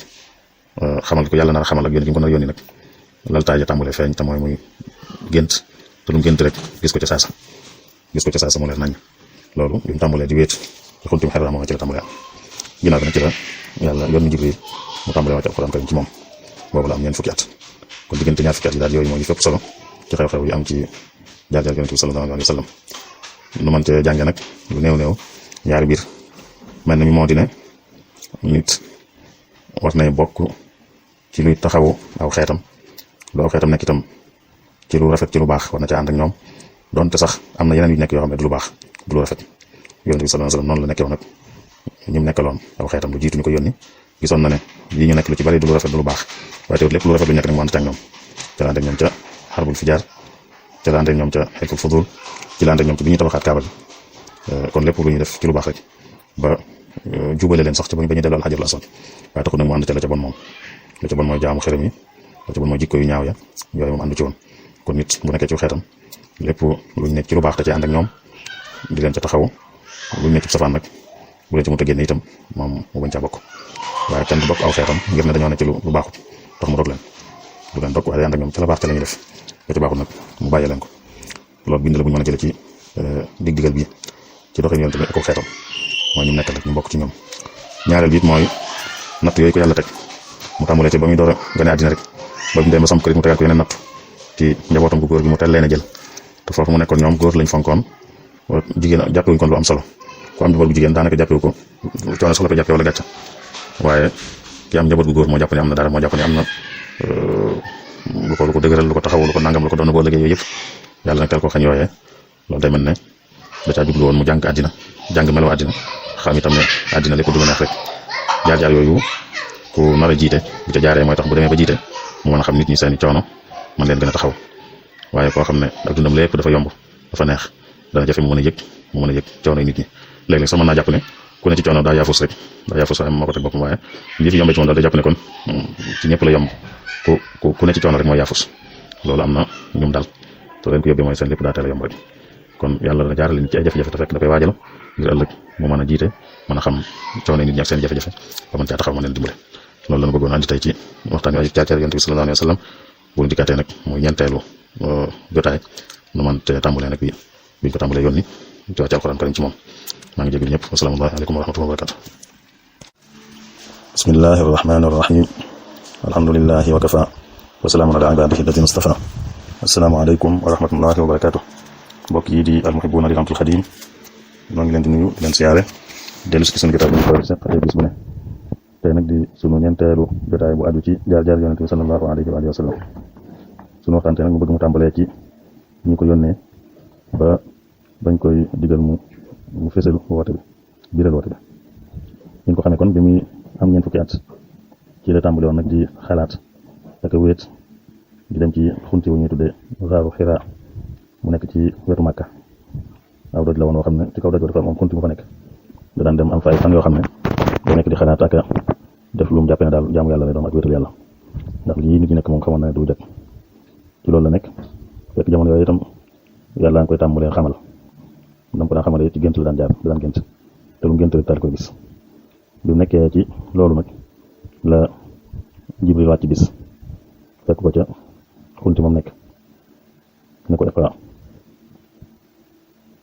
xamal ko yàlla nar a xamal ak yónni gi mu ko nar a yónni nag laltaay ja tàmbalee feeñ te mooy muy gént te lu mu gént rek gis ko ca saasa mu leer nañ loolu bi mu tàmbalee di wéet ci xuntum Hira moom ci la tàmbalee ginnaaw bi nag ci la yàlla yónni Jibril mu tàmbalee wàcc alxuraan karim ci moom boobu la am ñeent fukki at kon diggante ñaar fukki at yi daal yooyu moo ñu fépp solo ci xew-xew yi am ci jaar-jaar Yonent bi sallallahu alayhi wa sallam nu man cee jànge nag lu néew ñaari biir mel na mi moo di ne nit war nay bokk ci luy taxawu aw xeetam lu aw xeetam nekk itam ci lu rafet ci lu baax war na ca ànd ak ñoom donte sax am na yeneen yu nekk yoo xam ne du lu baax du lu rafet Yonent bi sallallahu alayhi wa sallam noonu la nekkee woon nag ñu nekkaloon aw xeetam lu jiitu ñu ko yónni gisoon na ne lii ñu nekk lu ci bari du lu rafet du lu baax waaye teewut lépp lu rafet lu nekk rek mu ànd ak ñoom ca la ànd ak ñoom ca xarbul fijaar ca la ànd ak ñoom ca xilful fudul ci la ànd ak ñoom ci bi ñuy tabaxaat kaaba gi kon lépp lu ñuy def ci lu baax rek ba jubale leen sax ca ba ñu delloo alxajarul aswad waaye taxul nag mu ànd ca la ca bon moom la ca bon mooy jaamu xërëm yi ci bon mooy jikko yu ñaaw ya yooyu moom àndu ci woon kon nit bu nekkee ci xeetam lépp luñ nekk ci lu baax te ci ànd ak ñoom di leen ca taxaw luñ nekk ci safaan nag bu leen ci mënta génne itam moom mu bañ caa bokk waaye kenn du bokk aw xeetam ngir ne dañoo ne ci lu baaxut tax mu dog leen du leen dog waaye ànd ak ñoom ca la baax ca la ñuy def ba ci baaxut nag mu bàyyee leen ko loolu bind la bu ñu mën a jële ci dig-digal bi ci doxin yoon tamit ak xeetam mooy ñu nekkal rek ñu bokk ci ñoom ñaareel bi it mooy natt yooyu ko yàlla teg mu tàmbalee ci ba muy door a gane àddina rek ba mu dem ba samp kër mu tegaat ko yeneen natt ci njabootam gu góor gi mu teel leen a jël te foofu mu nekkoon ñoom góor lañ fonkoon jigéen jàppewuñ kon lu am solo ku am njaboot gu jigéen daanaka jàppewu ko coono sax la ko jàppee wala gàcca waaye ki am njaboot gu góor moo jàpp ne am na dara moo jàpp ne am na lu ko dëgëral lu ko taxawu lu ko nangam lu ko doon boo liggéey yooyu yëpp yàlla nag teel ko xañ yooyee loolu day mel ne da caa jublu woon mu jàng àddina jàng melo àddina xam itam ne àddina lépp du la neex rek jaar-jaar yooyu ku nar a jiite bu ca jaaree mooy tax bu demee ba jiite mu mën a xam nit ñi seeni coono man leen gën a taxaw waaye koo xam ne ak dundam lépp dafa yomb dafa neex dana jafe mu mën a yëg coono yi nit ñi léeg-léeg sax mën naa jàpp ne ku ne ci coono daa yaafus rek moo ko teg boppam waaye lii fi yombee ci moom daal day jàpp ne kon ci ñëpp la yomb ku ne ci coono rek mooy yaafus loolu am na ñum dal te leen ko yóbbee mooy seen lépp daa teel a yomb rek kon yàlla dana jaarale nit ci ay jafe-jafe te fekk da koy waajal ngir ëllëg mu mën a jiite mën a xam coono nit ñi ak seen jafe-jafe ba mën caa taxaw mën leen dimbale loolu lañu bëggoon andi tey ci waxtaan wi aju jaar-jaar Yonent bi sallallahu alayhi wa sallam bu ñu dikkaatee nag muy ñeenteelu jotaay nu man te tàmbalee nag biñ ko tàmbalee yónni ci wàcc alxuraan karim ci moom maa ngi jégalu ñëpp assalaamu aleykum wa rahmatullahi wa barakatuh bismillahi rahmani rahim alhamdulillahi wa kafa wa salaamun ala ibadihi alladina istafa assalaamu aleykum wa rahmatullahi wa barakatuh mbokk yi di almuhibbuna li xamtul xadim noo ngi leen di nuyu di leen siyaare dellu si sunu jotaay bu ñu koy seqatee bis bu ne tey nag di sunu ñeenteelu jotaay bu aju ci jaar-jaar Yonent bi sallallahu alayhi wa sallam sunu waxtaan tey nag mu bëgg mu tàmbalee ci ñu ko yónnee ba bañ koy digal mu fësal woote bi biral woote bi ñu ko xamee kon bi muy am ñeent fukki at ci la tàmbale woon nag di xalaat ak wéet di dem ci xunti wu ñuy tuddee Gaaru Xiraa mu nekk ci wetu Màkka aw doj la woon woo xam ne ci kaw doj ba dafa am xunti mu fa nekk da daan dem am fa ay fan yoo xam ne day nekk di xalaat ak def lu mu jàppee ne daal jaamu yàlla lay doon ak wéetal yàlla ndax lii nit ñi nekk moom xamoon na ne du jag ci loolu la nekk fekk jamono yooyu itam yàlla nga koy tàmbalee xamal dam ko daan xamale ci gént la daan jaar da daan gént te lu mu gént rek daal koy gis bi mu nekkee ci loolu nag la Jibril wàcc bis fekk ko ca xunti moom nekk ne ko iqra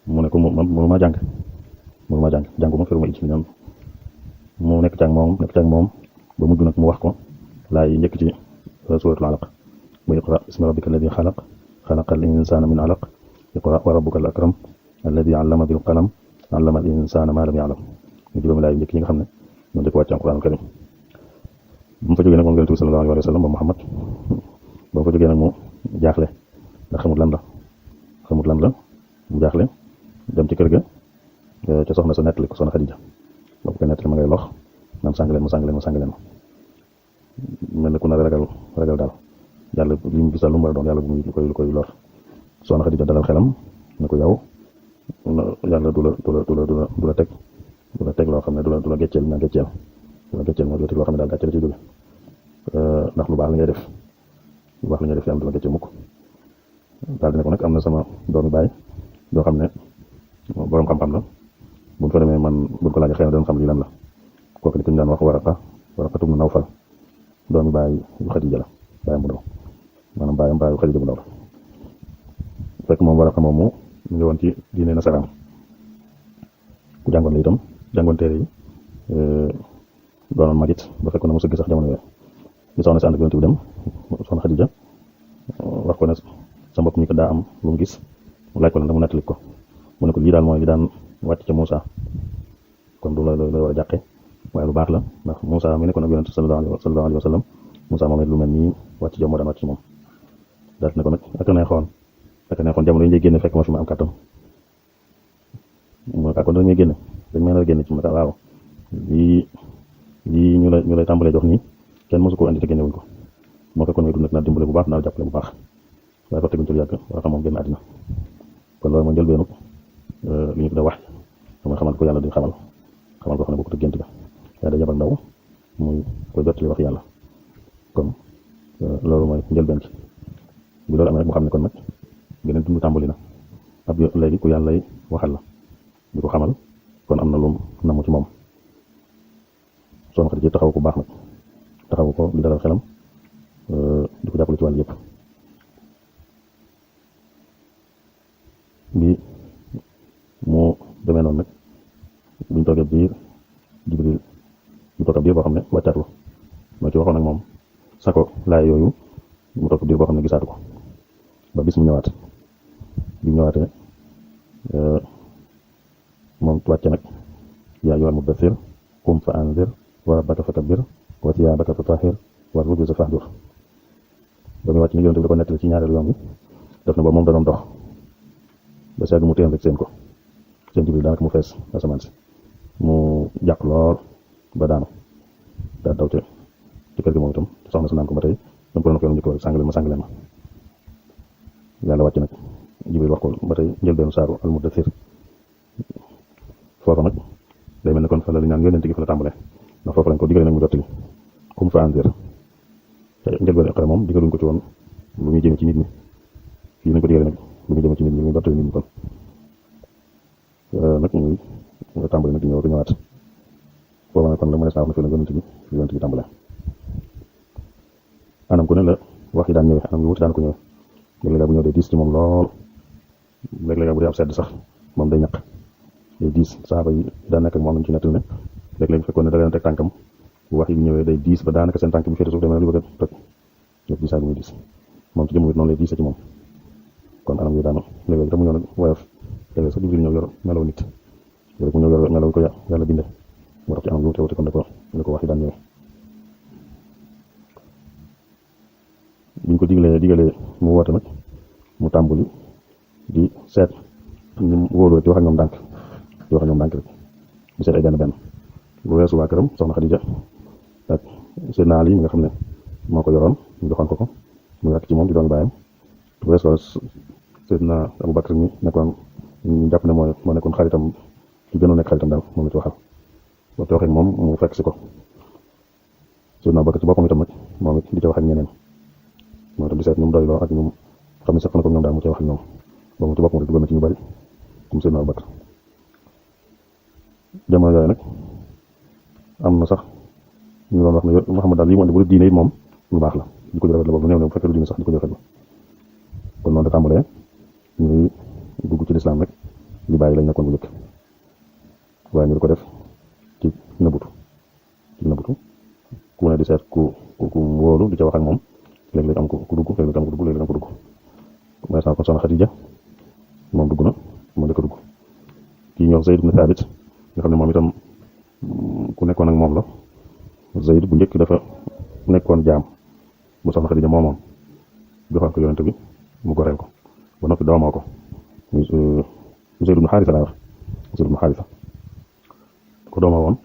mu ne ko mënu maa jàng jànguma feruma it ñoom mu nekk caag moom ba mujj nag mu wax ko laay njëkk ci suratul alaq mu iqra bismi rabbika alladi xalaq xalaqal insana min alaq iqra wa rabbuka al akram alladi allama bil qalam allama al insana ma lam ya'lam mu juróomi laay njëkk yi nga xam ne ñoo njëkk wàcc alquranul karim bu mu fa jógee nag moom Yonent bi sallallahu alayhi wa sallam ba Muhammad ba mu fa jógee nag mu jaaxle ndax xamut lan la mu jaaxle dem ci kër ga ca soxna sa nettali ko soxna Xadija ba ko nettali ma ngay lox naan sàng leen ma mel ne ku na ragal daal yàlla li mu gisal lu mu war a doon yàlla bu muy lu koy lor soxna Xadija dalal xelam ne ko yow yàlla du la teg loo xam ne du la gecceel mooy du la teg loo xam ne daal gàcce la ci jóge ndax lu baax la ngay def yàlla du la gecceel mukk daal dina ko nag am na sama doomi baay yoo xam ne borom xam-xam la buñ fa demee man buñ ko laajee xëy na doon xam lii lan la kooku ñu daan wax Waraqatu ibn Nawfal doomi baay yu Xadija la baayam bu ndaw maanaam baayu Xadija bu ndaw la fekk moom Waraqa moom mu ngi woon ci diine nasaraan ku jàngoon la itam jàngoon téere yi doonoon magit ba fekkoon na mu sëgg sax jamono yooyu ñu soxna si ànd ak Yonent bi dem soxna Xadija wax ko ne sa mbokk mi ko daa am lu mu gis mu laaj ko la mu nettali ko mu ne ko lii daal mooy li daan wàcc ca Moussa kon du la war a jàqe waaye lu baax la ndax Moussa mi nekkoon ak Yonent sallallahu alayhi wa sallam Moussa moom it lu mel nii wàcc jom moo daan wàcc ci moom daal ne ko nag ak a neexoon jamono yi ñuy génne fekk ma fi ma am kàttan mu ne kon dañuy génne dañ mën a génne ci ma waaw lii ñu lay tàmbalee jox nii kenn mosu ko andi te génne wuñ ko moo fekkoon may dund nag naa dimbale bu baax naa jàppale bu baax waaye fa teguñ ci lu yàgg war xam moom génn àddina kon loolu mooy njëlbeenu li ñu tuddee wax mooy xamal ko yàlla di xamal ko xam ne bokkut ak gént ga waaye day yabal ndaw muy koy jottali wax yàlla kon loolu mooy njëlbeen ci bi loolu amee rek mu xam ne kon nag beneen dund tàmbali na ab léegi ku yàlla lay waxal la di ko xamal kon am na lu namu ci moom soxna Xadija taxaw ku baax nag taxaw ko di dalal xelam di ko jàppale ci wàll yëpp bi mu demee noonu nag buñ toogee biir Jibril mu toog ab biir boo xam ne wàccaatu moo ci waxoon ak moom sako laay yooyu mu toog biir boo xam ne gisaatu ko ba bis mu ñëwaat bi mu ñëwaatee moom wàcce nag yaa ayyuhal muddaththir qum fa anzir wa rabbaka fakabbir wa thiyaabaka fatahhir wa rujza fahjur ba muy wàcc ni yonent bi da ko nettali ci ñaareelu yoon bi def na ba moom da doon dox ba seetlu mu téen rek seen ko seen Jibril daanaka mu fees asamaan si mu jàq lool ba daanu daa daw ci kër gi moom itam soxna si naan ko ba tey dama ko doon ko yoon njëkk rek sàngaleen ma yàlla wàcc nag Jibril wax ko ba tey njëlbeenu saaru al muddaththir foofa nag day mel ne kon fa la li ñaan yonent gi fa la tàmbalee ndax foofa lañ ko digale nag mu jottali qum fa anzir te njëlbeenu Iqra moom digaluñ ko ci woon lu muy jëme ci nit ñi fii nañ ko digale nag lu muy jëme ci nit ñi lu muy jottali nit ñi kon nag muy tàmbali nag di ñëw di ñëwaat foofa nag kon la mënees naa wax ne fii la yonent gi tàmbalee anam ku ne la wax yi daan ñëwee anam yu wuti daan ko ñëwee léeg-léeg bu ñëw day diis ci moom lool léeg-léeg bu dee am sedd sax moom day ñaq day diis saaba yi daan nekk ak moom nañ ci nettali ne léeg-léeg fekkoon ne da leen teg tànkam bu wax yi bu ñëwee day diis ba daanaka seen tànk bi féete suuf demee lu bëgg a toj yëpp diisaay bi muy diis moom ci jëmm it noonu lay diise ci moom kon anam yi daanu léeg-léeg tam mu ñëw nag woyof léeg-léeg sax Jibril ñëw yor melaw nit léeg-léeg mu ñëw yor melaw ko yàlla binde moo tax ci anam yu wuute wuute kon da ko wax yi daan ñëwee biñ ko digalee mu woote nag mu tàmbali di seet ñu wóoloo di wax ak ñoom ndànk rek di seet ay benn lu weesu waa këram soxna Xadija ak Seydina Ali mi nga xam ne moo ko yoroon ñu joxoon ko mu yàgg ci moom di doon bàyyam lu weesu Seydina Abubakar mi nekkoon ñu jàpp ne moo nekkoon xaritam ci gënoon nekk xaritam daal moom la ci waxal boo ci waxee moom mu fekk si ko Seydina Abubakar ci boppam itam nag moom it di ci wax ak ñeneen moom itam di seet ñu mu doyloo ak ñu xam ne sax na ko ñoom daal mu ci wax ak ñoom ba mu ci boppam rek dugal na ci ñu bari comme Seydina Abubakar jamono yooyu nag am na sax ñu doon wax ne Muhammad daal lii mu andi bu dee diine it moom lu baax la di ko rafet la boobu néew ne bu fekkee du diine sax di ko rafet la kon noonu da tàmbalee ñuy dugg ci lislaam rek li bàyyi lañ nekkoon bu njëkk waaye ñu di ko def ci nëbbutu ku ne di seet ku wóolu di ca wax ak moom léeg-léeg am ku dugg léeg-léeg am ku dugg mooy sax kon soxna Xadija moom dugg na moo njëkk a dugg kii ñëw Zayd ibn Thabit nga xam ne moom itam ku nekkoon ak moom la Zayd bu njëkk dafa nekkoon jaam bu soxna Xadija moomoon joxoon ko yonent bi mu goreel ko ba noppi doomoo ko Zayd ibn Haarisa laa wax Zayd ibn Haarisa ko doomoo woon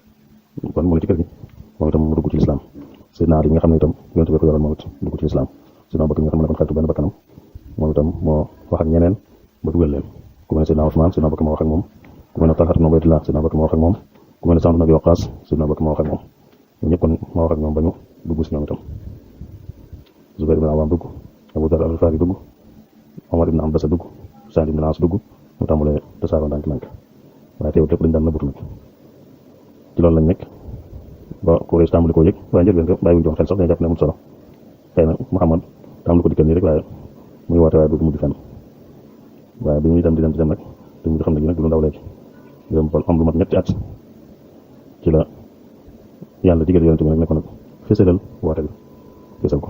kon mu ne ci kër gi moom itam mu dugg ci lislaam Seydina Ali nga xam ne itam yonent bi ko yoroon moom it dugg ci lislaam Seydina Bakar nga xam ne kon xaritu benn bakkanam moom itam moo wax ak ñeneen ba dugal leen ku mel ne Seydina Usmaan Seydina Bakar moo wax ak moom ku mel ne Talha ibn Ubaydillah Seydina Bakar moo wax ak moom ku mel ne Sa'd ibn Abi Waqqaas Seydina Bakar moo wax ak moom ñoom ñëpp kon moo wax ak ñoom ba ñu dugg si ñoom itam Zubayr ibn Awaam dugg Abu Dar al-Ghifari dugg Omar ibn Abasa dugg Sa'd ibn al-As dugg mu tàmbalee tasaaroo ndànk-ndànk waaye teewul lépp dañ daan nëbbatu nag ci loolu lañ nekk ba Quraysh tàmbali koo yëg waaye njëlbeen ko bàyyi wuñ jox xel sax dañu jàpp ne amul solo xëy na Muhammad tàmbali ko dikkal nii rek waaye muy woote waaye du mujj fenn waaye bi ñuy dem di dem nag te ñu xam ne gi nag du lu ndaw léegi di dem am lu mat ñetti at ci la yàlla digal yonent bi nag ne ko nag fësalal woote bi fësal ko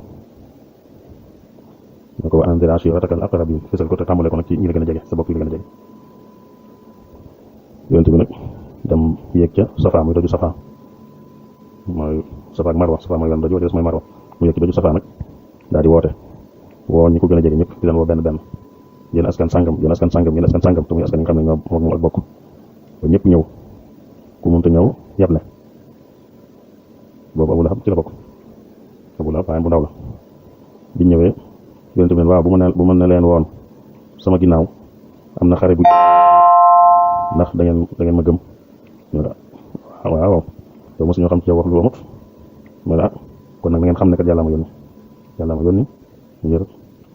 ne ko wa anzir ashiratakal aqrabin fësal ko te tàmbale ko nag ci ñi la gën a jege sa bopp yi la gën a jege yonent bi nag dem yéeg ca Safa muy doju Safa mooy Safa ak Marwa Safa mooy yoon doju des mooy Marwa mu yéeg ci doju Safa nag daal di woote woo ñi ko gën a jege ñëpp di leen woo benn yéen askan sàngam te muy askan yi nga xam ne ñoo moom ak bokk ba ñëpp ñëw ku mënta ñëw yable boobu Abu Lahab ci la bokk Abu Lahab waaye bu ndaw la biñ ñëwee yonent bi waaw bu ma ne leen woon sama ginnaaw am na xare bu ndax da ngeen ma gëm waaw yow mosu ñoo xam ci yow wax lu amut ma kon nag da ngeen xam ne kat yàlla ma yónni yàlla ma yónni ngir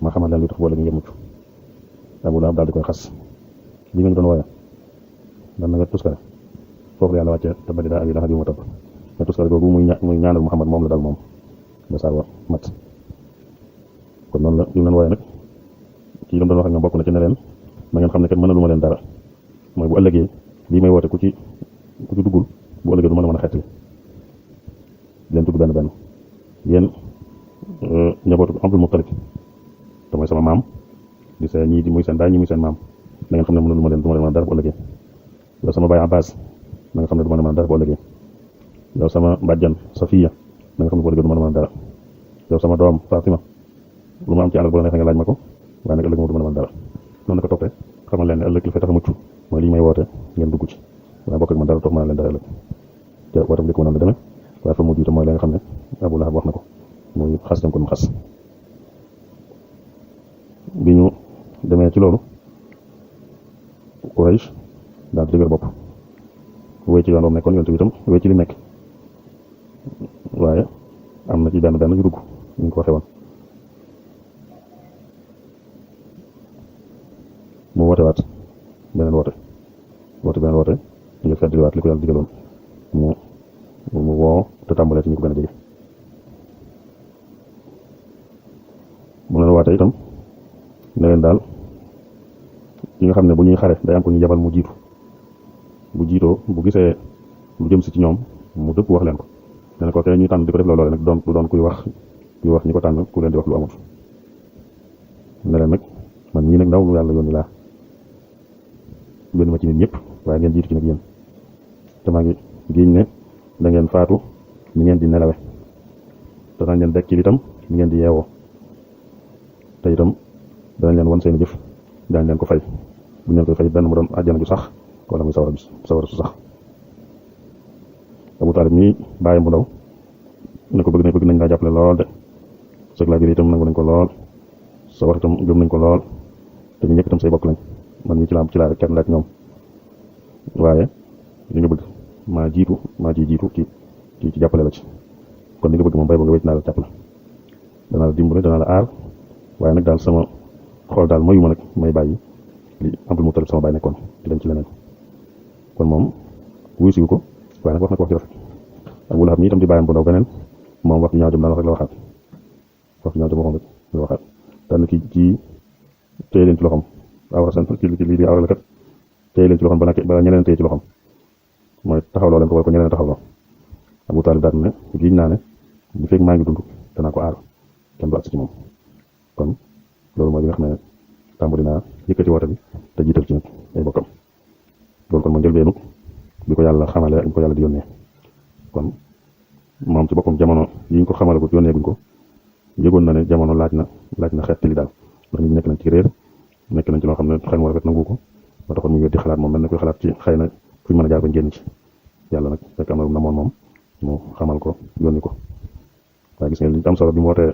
ma xamal leen li tax boole ngeen mucc. Abu Lahab daal di koy xas li nga ñu doon wooye dan na nga tuskare foofu la yàlla wàcce tabbat yadaa abii lahabin wa tabb mais tuskare googu muy ñaanal Muhammad moom la dal moom ba saa wa mat kon noonu la li mu leen wooye nag kii lam doon wax ak ñoom bokk na ci ne leen na ngeen xam ne kat mënalu ma leen dara mooy bu ëllëgee lii may woote ku ci duggul bu ëllëgee du mën a xettali leen tudd benn benn yéen njabootu Abdul Muttalib te mooy sama maam di seen ñii di muy seen baay ñii muy seen maam da ngeen xam ne mënalu ma leen du ma leen mën a dara bu ëllëgee yow sama baay Abbas da nga xam ne du ma leen mën a dara bu ëllëgee yow sama bàjjan Safiya da nga xam ne bu ëllëgee du ma leen mën a dara yow sama doom Fatima lu ma am ci alal bu la neexee nga laaj ma ko waaye nag ëllëg moom du ma leen mën dara noonu la ko toppee xamal leen ne ëllëg li fay tax a mucc mooy lii may woote ngeen dugg ci waaye bokk ak man dara toog mën a leen dara ëllëg te wootam njëkk ma noonu la demee waaye fa mujj itam mooy la nga xam ne Abu Lahab wax na ko muy xas dem ko mu xas bi ñu demee ci loolu Quraysh daal di dëgër bopp wéy ci yoon boobu nekkoon yonent bi itam wéy ci li nekk waaye am na ci benn yu dugg ñu ngi ko waxee woon mu woote waat beneen woote ngir feddliwaat li ko yàlla digaloon mu woo te tàmbalee ci ñu ko gën a jege mu leen waate itam ne leen daal yi nga xam ne bu ñuy xare day am ko ñu yabal mu jiitu bu jiitoo bu gisee lu jëm si ci ñoom mu dëpp wax leen ko ne na ko kay ñuy tànn di ko def loolu nag du doon kuy wax ñi ko tànn ku leen di wax lu amut ne leen nag man ñii nag ndaw lu yàlla yónni laa yónni ma ci nit ñëpp waaye ngeen jiitu ci nag yéen te maa ngi giñ ne da ngeen faatu ni ngeen di nelawe te danañ leen dekk ci itam ni ngeen di yeewoo te itam danañ leen wan seen jëf daañ leen ko fay bu ñu leen koy fay benn mu doon àjjana ju sax wala muy sawara su sax Abu Talib mii bàyyam bu ndaw ne ko bëgg nañ laa jàppale lool de sëg laa biir itam nangu nañ ko lool sa war itam gëm nañ ko lool te ñu ñëpp itam say bokk lañ man ñi ci laa rek kenn laaj ñoom waaye li nga bëgg maa ciy jiitu ci jàppale la ci kon li nga bëgg moom bay ba nga wéy naa la jàppale danaa la dimbale danaa la aar waaye nag daal sama xool daal mayuma nag may bàyyi li Abdul Muttalib sama baay nekkoon di dem ci leneen kon moom wuyu siwu ko waaye nag wax na ko wax ci rafet Abu Lahab mi itam di bàyyam bu ndaw beneen moom wax ju ñaaw jëm daan wax rek la waxaat wax ju ñaaw jëm waxoon rek la waxaat daan ci téye leen ci loxoom awra seen lii di awra la kat téye leen ci loxoom ba ñeneen téye ci loxoom mooy taxawloo leen ko wala ko ñeneen taxawloo Abu Talib daal ne giñ naa ne bu fekk maa ngi dund danaa ko aar kenn du agsi ci moom kon loolu mooy li nga xam ne tàmbali naa yëkkati woote bi te jiital ci nag ay bokkam loolu kon mooy njëlbeenu bi ko yàlla xamalee ak bi ko yàlla di yónnee kon moom ci boppam jamono yi ñu ko xamale ko yónnee guñ ko yëgoon na ne jamono laaj na xeet li daal ndax nit ñi nekk nañ ci réer nekk nañ ci loo xam ne xel mu rafet nangu ko ba taxoon mu weddi xalaat moom mel na koy xalaat ci xëy na fuñ mën a jaar bañ génn ci yàlla nag fekk am na lu namoon moom mu xamal ko yónni ko waaye gis nga li am solo bi mu wootee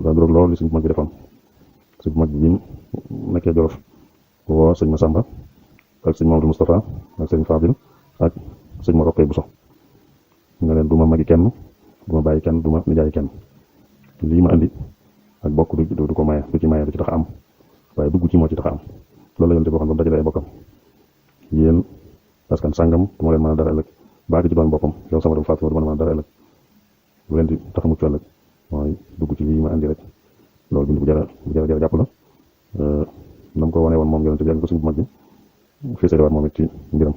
daa duróog loolu li suñ bu mag bi defoon suñ bu mag bi mu nekkee Jolof woo sëñ Masamba ak sëñ Mamadou Moustapha ak sëñ Fadil ak sëñ ma roqee Buso nga leen du ma magi kenn du ma bàyyi kenn du ma nijaay kenn lii ma andi ak bokk du ko maye du ci maye du ci tax am waaye dugg ci moo ci tax am loolu la yonte boo xam ne ba mu dajale ay bokkam yéen parce que sàngam du ma leen mën a dara ëllëg baagi ci doon boppam yow sama doom Fatima du ma leen mën a dara ëllëg lu leen di tax a mucc ëllëg mooy dugg ci lii ma andi rek loolu bind bu jara jàpp la nam ko wane woon moom yonente bi ak ko suñ bu mag bi fii waat moom it ci mbiram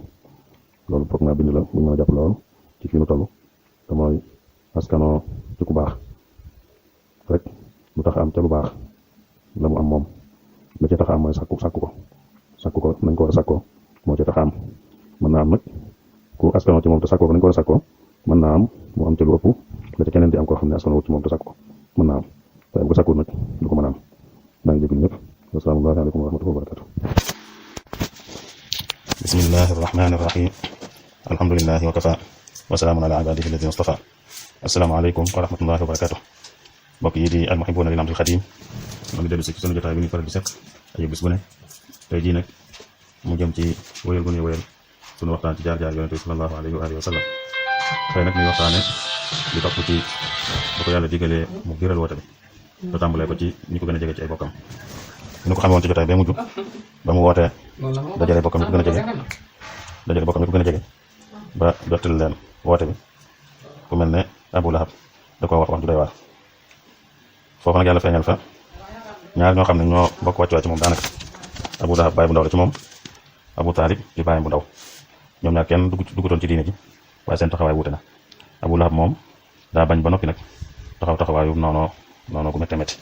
loolu foog naa bind la bu ñu mën a jàpp lool ci fii nu toll te mooy askanoo ci ku baax rek lu tax am ca lu baax la mu am moom la ca tax am mooy sàkku ko nañ ko war a sàkkoo moo ca tax am mën naa am nag ku askanoo ci moom te sàkkoo ko nañ ko war a sàkkoo mën naa am mu am ca lu ëpp la ca keneen di am koo xam ne askanoo ci moom te sàkku ko mën naa am waaye bu ko sàkkuwul nag du ko mën a am maa ngi jégalu ñëpp assalaamu aleykum wa rahmatullahi wa barakatuh bismillahi irrahmani irrahim alhamdulilahi wa kafa wa salaamun ala ibadihi alladina mustafa asalaamaaleykum wa rahmatullahi wa barakatuh mbokk yi di almuhibuuna lil amril xadim moo ngi dellu si ci sunu jotaay bi ñu faral di sekk ay bis bu ne tey jii nag mu jëm ci wéyal gu ñuy wéyal sunu waxtaan ci jaar-jaar yonente bi sallallahu alayhi wa alihi wa sallam tey nag ñuy waxtaane li topp ci ba ko yàlla digalee mu biral woote bi te tàmbalee ko ci ñi ko gën a jege ci ay bokkam ñu ko xamee woon ci jotaay bee mujj ba mu wootee dajale bokkam yi ko gën a jege ba jottali leen woote bi ku mel ne Abu Lahab da ko wax ju doy waar foofu nag yàlla feeñal fa ñaar ñoo xam ne ñoo bokk wàccuwaay ci moom daanaka Abu Lahab baay bu ndaw la ci moom Abu Taalib di baayam bu ndaw ñoom ñaar kenn duggutoon ci diine ji waaye seen taxawaay wuute na Abu Lahab moom daa bañ ba noppi nag taxawaayu noonoo gu métti métti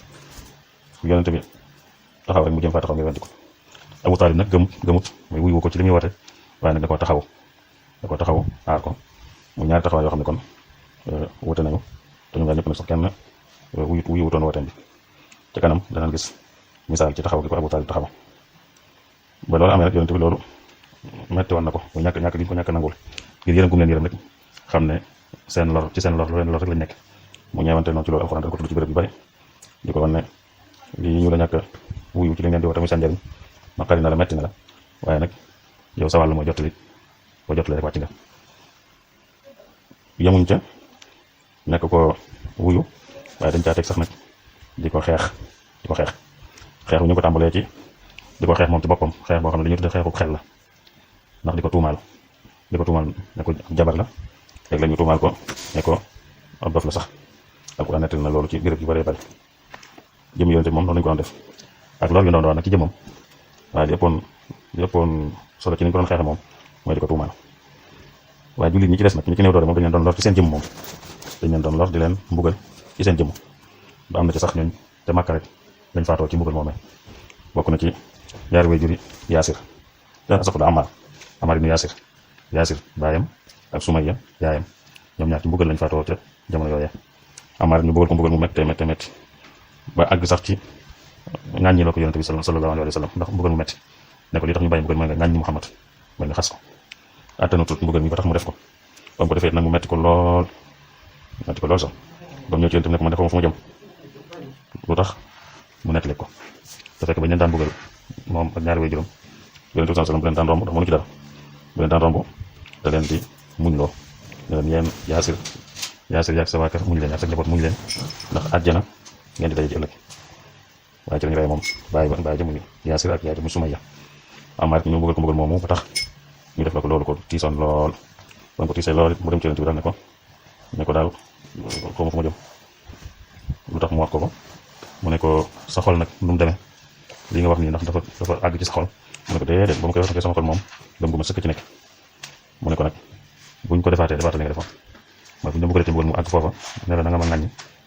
yonente bi taxaw rek mu jëm faa taxaw ngir wendi ko Abu Taalib nag gëmut muy wuyu ko ci li muy woote waaye nag da koo taxaw aar ko mu ñaari taxawaay yoo xam ne kon wuute nañu te ñoom ñaar ñëpp nag sax kenn wuyuwutoon wooteem bi ci kanam danañ gis misaal ci taxaw gi ko Abu Taalib taxaw ba loolu amee nag yonente bi loolu metti woon na ko mu ñàkk gi ko ñàkk nangul ngir yërëm gum leen yërëm rek xam ne seen lor lu leen lor rek lañ nekk mu ñeewante noonu ci loolu alxuraan dañ ko tudd ci béréb yu bari di ko wan ne lii ñu la ñàkk wuyu ci li ngeen di woote muy seen njëriñ naqari na la metti na la waaye nag yow sa wàll mooy jottali boo jottali rek wàcc nga yemuñ ca nekk ko wuyu waaye dañ caa teg sax nag di ko xeex xeex bu ñu ko tàmbalee ci di ko xeex moom ci boppam xeex boo xam ne dañuy tudde xeexu xel la ndax di ko tuumaal ne ko jabar la léegi la ñu tuumaal ko ne ko ab dof la sax alquran nettali na loolu ci béréb yu bëree bëri jëm yonte moom noonu lañu ko doon def ak loolu yu ndaw nag ci jëmmam waaye di ëppoon solo ci ni ñu ko doon xeexe moom mooy di ko tuumaal waaye jullit ñi ci des nag ñi ci néew doole moom dañ leen doon lor ci seen jëmm moom dañ leen doon lor di leen mbugal ci seen jëmm ba am na ci sax ñooñ te Màkka rek dañ faatoo ci mbugal moomee bokk na ci ñaari way juri Yaasir asafula Amar ibn Yaasir baayam ak Sumayya yaayam ñoom ñaar ci mbugal lañ faatoo ca jamono yooyee Amar ñu bëggal ko mbugal mu métti ba àgg sax ci ŋàññi la ko yonente bi sallallahu alayhi wa sallam ndax mbugal mu métti ne ko li tax ñu bàyyi mbugal mooy nga ŋàññi Muhammad mooy nga xas ko attanutut mbugal mi ba tax mu def ko ba mu ko defee nag mu métti ko lool sax ba mu ñëw ci yonente bi ne ko man defoo fu ma jëm lu tax mu nettali ko te fekk bañ leen daan mbugal moom ak ñaari way juróom yonente bi sallallahu alayhi wa sallam bu leen daan romb ndax mënu ci dara bu leen daan romb da leen di muñ loo ne leen yéen Yaasir yaag sa waa kër muñ leen ak sa njaboot muñ leen ndax àjjana ngeen di daje ci ëllëg waaye ci lañu rey moom bàyyi ja muy Yaasir ak yaay ja muy Sumayya Amar ñu bëggal ko mbugal moomu ba tax ñu def la ko loolu ko tiisoon lool ba ko tiisee lool mu dem ci yonent bi daal ne ko daal xaw ma fu ma jëm lu tax mu wax ko mu ne ko sa xol nag nu mu demee li nga wax nii ndax dafa àgg ci sa xol mu ne ko déedéet ba ma koy wax sama xol moom gëm gu ma sëkk ci nekk mu ne ko nag buñ ko defaatal li nga defoon mooy buñ la bëggalee ci mbugal mu àgg foofa ne la na nga ma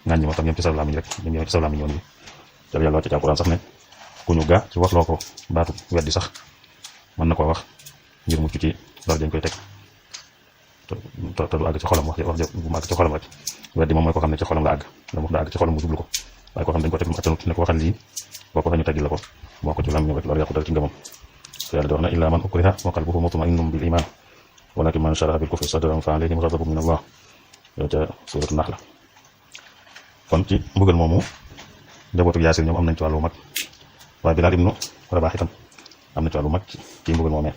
ŋàññi ma tam yem ci saw làmmiñ rek yem ci saw làmmiñ yoon bi te yàlla wàcc ci alquran sax ne ku ñu gaa ci wax loo ko baatu weddi sax mën na koo wax ngir mucc ci lor dañ koy teg te du àgg ci xolam wax bu mu àgg ci xolam rek weddi moom mooy koo xam ne ci xolam la àgg la wax da àgg ci xolam mu jublu ko waaye koo xam ne dañ ko teg mu attanut ne ko waxal lii boo ko waxee ñu teggil la ko moo ko ci làmmiñ rek loolu yàqu dara ci ngëmam te yàlla di wax ne illa man ukriha wa qalbuhu mutma'innun bil iman walakin man sharaha bil kufri sadran fa alayhim ghadabun min Allah yow ca suuratu Nahl la kon ci mbugal moomu njabootu Yaasir ñoom am nañ ci wàllu mag waaye Bilaal ibnu Rabaah itam am na ci wàllu mag ci mbugal moomee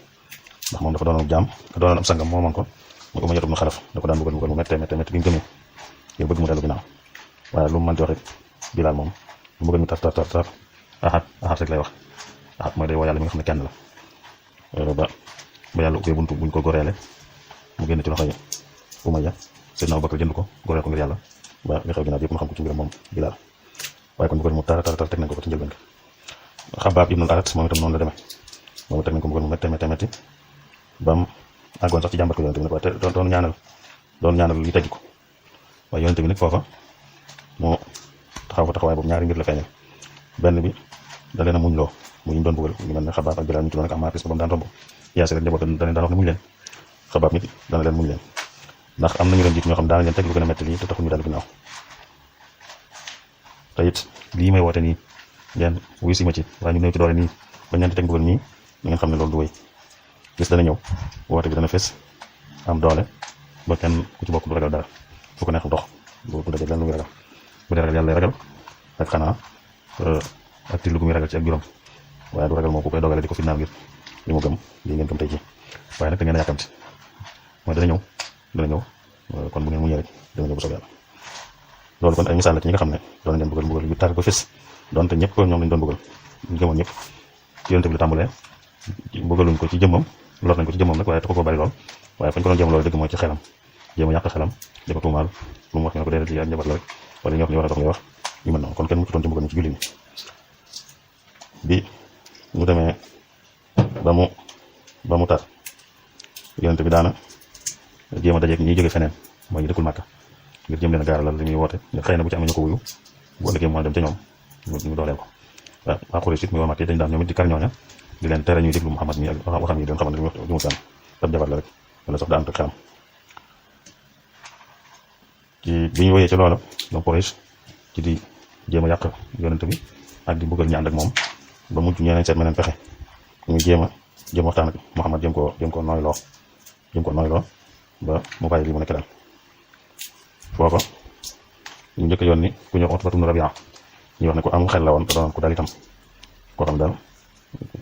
ndax moom dafa doonoon jaam doonoon am sangam moomoon ko mu Umayya ibnu Xalaf da ko daan mbugal mu méttee bi mu gëmee ngir bëgg mu dellu ginnaaw waaye lu mu mënti wax rek Bilaal moom lu mbugal mi tar ahad rek lay wax ahad mooy day woo yàlla mi nga xam ne kenn la ba yàlla ubbee buntu buñ ko goreele mu génn ci loxoy Umayya Seydina Abubakar jënd ko goreel ko ngir yàlla ba li xew ginnaaw yëpp mu xam ko ci mbiram moom Bilaal waaye kon mbugal mu tar teg nañ ko ci njëlbeen Xabbaab ibnul Arat moom itam noonu la demee moom teg nañ ko mbugal mu métti ba mu àggoon sax ci jàmbat ko yonente bi nag waaye doon ñaanal li teggi ko waaye yonente bi nag foofa moo taxaw fa taxawaay boobu ñaari mbir la feeñal benn bi da leen a muñ loo muy ñu doon bugal ñu mel ne Xabaab ak Bilaal ñu ci doon ak Ammaar ba mu daan romb Yaasir njaboot da leen daan wax ne muñ leen Xabaab nit dana leen muñ leen ndax am nañu leen jiit ñoo xam daana leen teg lu gën a metti lii te taxul ñu dellu ginnaaw te it lii may woote nii ngeen wuyu si ma ci waaye ñu néew ci doole nii ba ñeenti teg mbugal nii na ngeen xam ne loolu du wéy gis dana ñëw woote bi dana fes am doole ba kenn ku ci bokk du ragal dara fu ko neex dox bu dajee leen lu muy ragal bu dee ragal yàlla lay ragal ak xanaa ak tiit lu muy ragal ci ak juróom waaye du ragal moom ku koy dogale di ko fitnaal ngir li mu gëm lii ngeen gëm tey ci waaye nag da ngeen a yàkkamti mooy dana ñëw kon bu ngeen muñee rek dana ñëw bu soobee yàlla loolu kon ay misaal la ci ñi nga xam ne doon leen bëggal bëggal yu tar ba fës donte ñëpp ñoom lañ doon bëggal ñu gëmoon ñëpp ci yonent bi la tàmbalee bëggaluñ ko ci jëmmam lor nañ ko ci jëmmam nag waaye taxu ko bari lool waaye fañ ko doon jéem loolu dëgg mooy ci xelam jéem a yàq xelam di ko tuumaal lu mu wax ñu ne ko déedéet lii ak njabar la rek wala ñu wax li war a tax ngay wax yu mel noonu kon kenn muccutoon ci bëggal ñu ci julli ñi bi ñu demee ba mu tar yonent bi daana jéem a dajeeg ñiy jóge feneen mooy ñu dëkkul Màkka ngir jëm leen a gaaralal li muy woote xëy na bu ci amee ñu ko wuyu bu ëllëgee mën a dem ca ñoom ñu dooleel ko waaw waa Xuraysh it muy waa Màkka yi dañ daan ñoom it di kar ñooña di leen tere ñuy déglu Muhammad mi ak waxam yi doon xamante ni mu sànn ab jabar la rek wala sax daan ak xelam ci bi ñu woyee ci loola ñoom Xuraysh ci di jéem a yàq yonent bi ak di bëggal ñi ànd ak moom ba mujj ñeneen seet meneen pexe ñu jéem a waxtaan ak Muhammad jëm ko nooyloo ba mu bàyyi li mu nekk daal foofa ñu njëkk yoon ni ku ñëw Utbatu bnu Rabi'a ñu wax ne ko am xel la woon te doon ko dal itam koo xam daal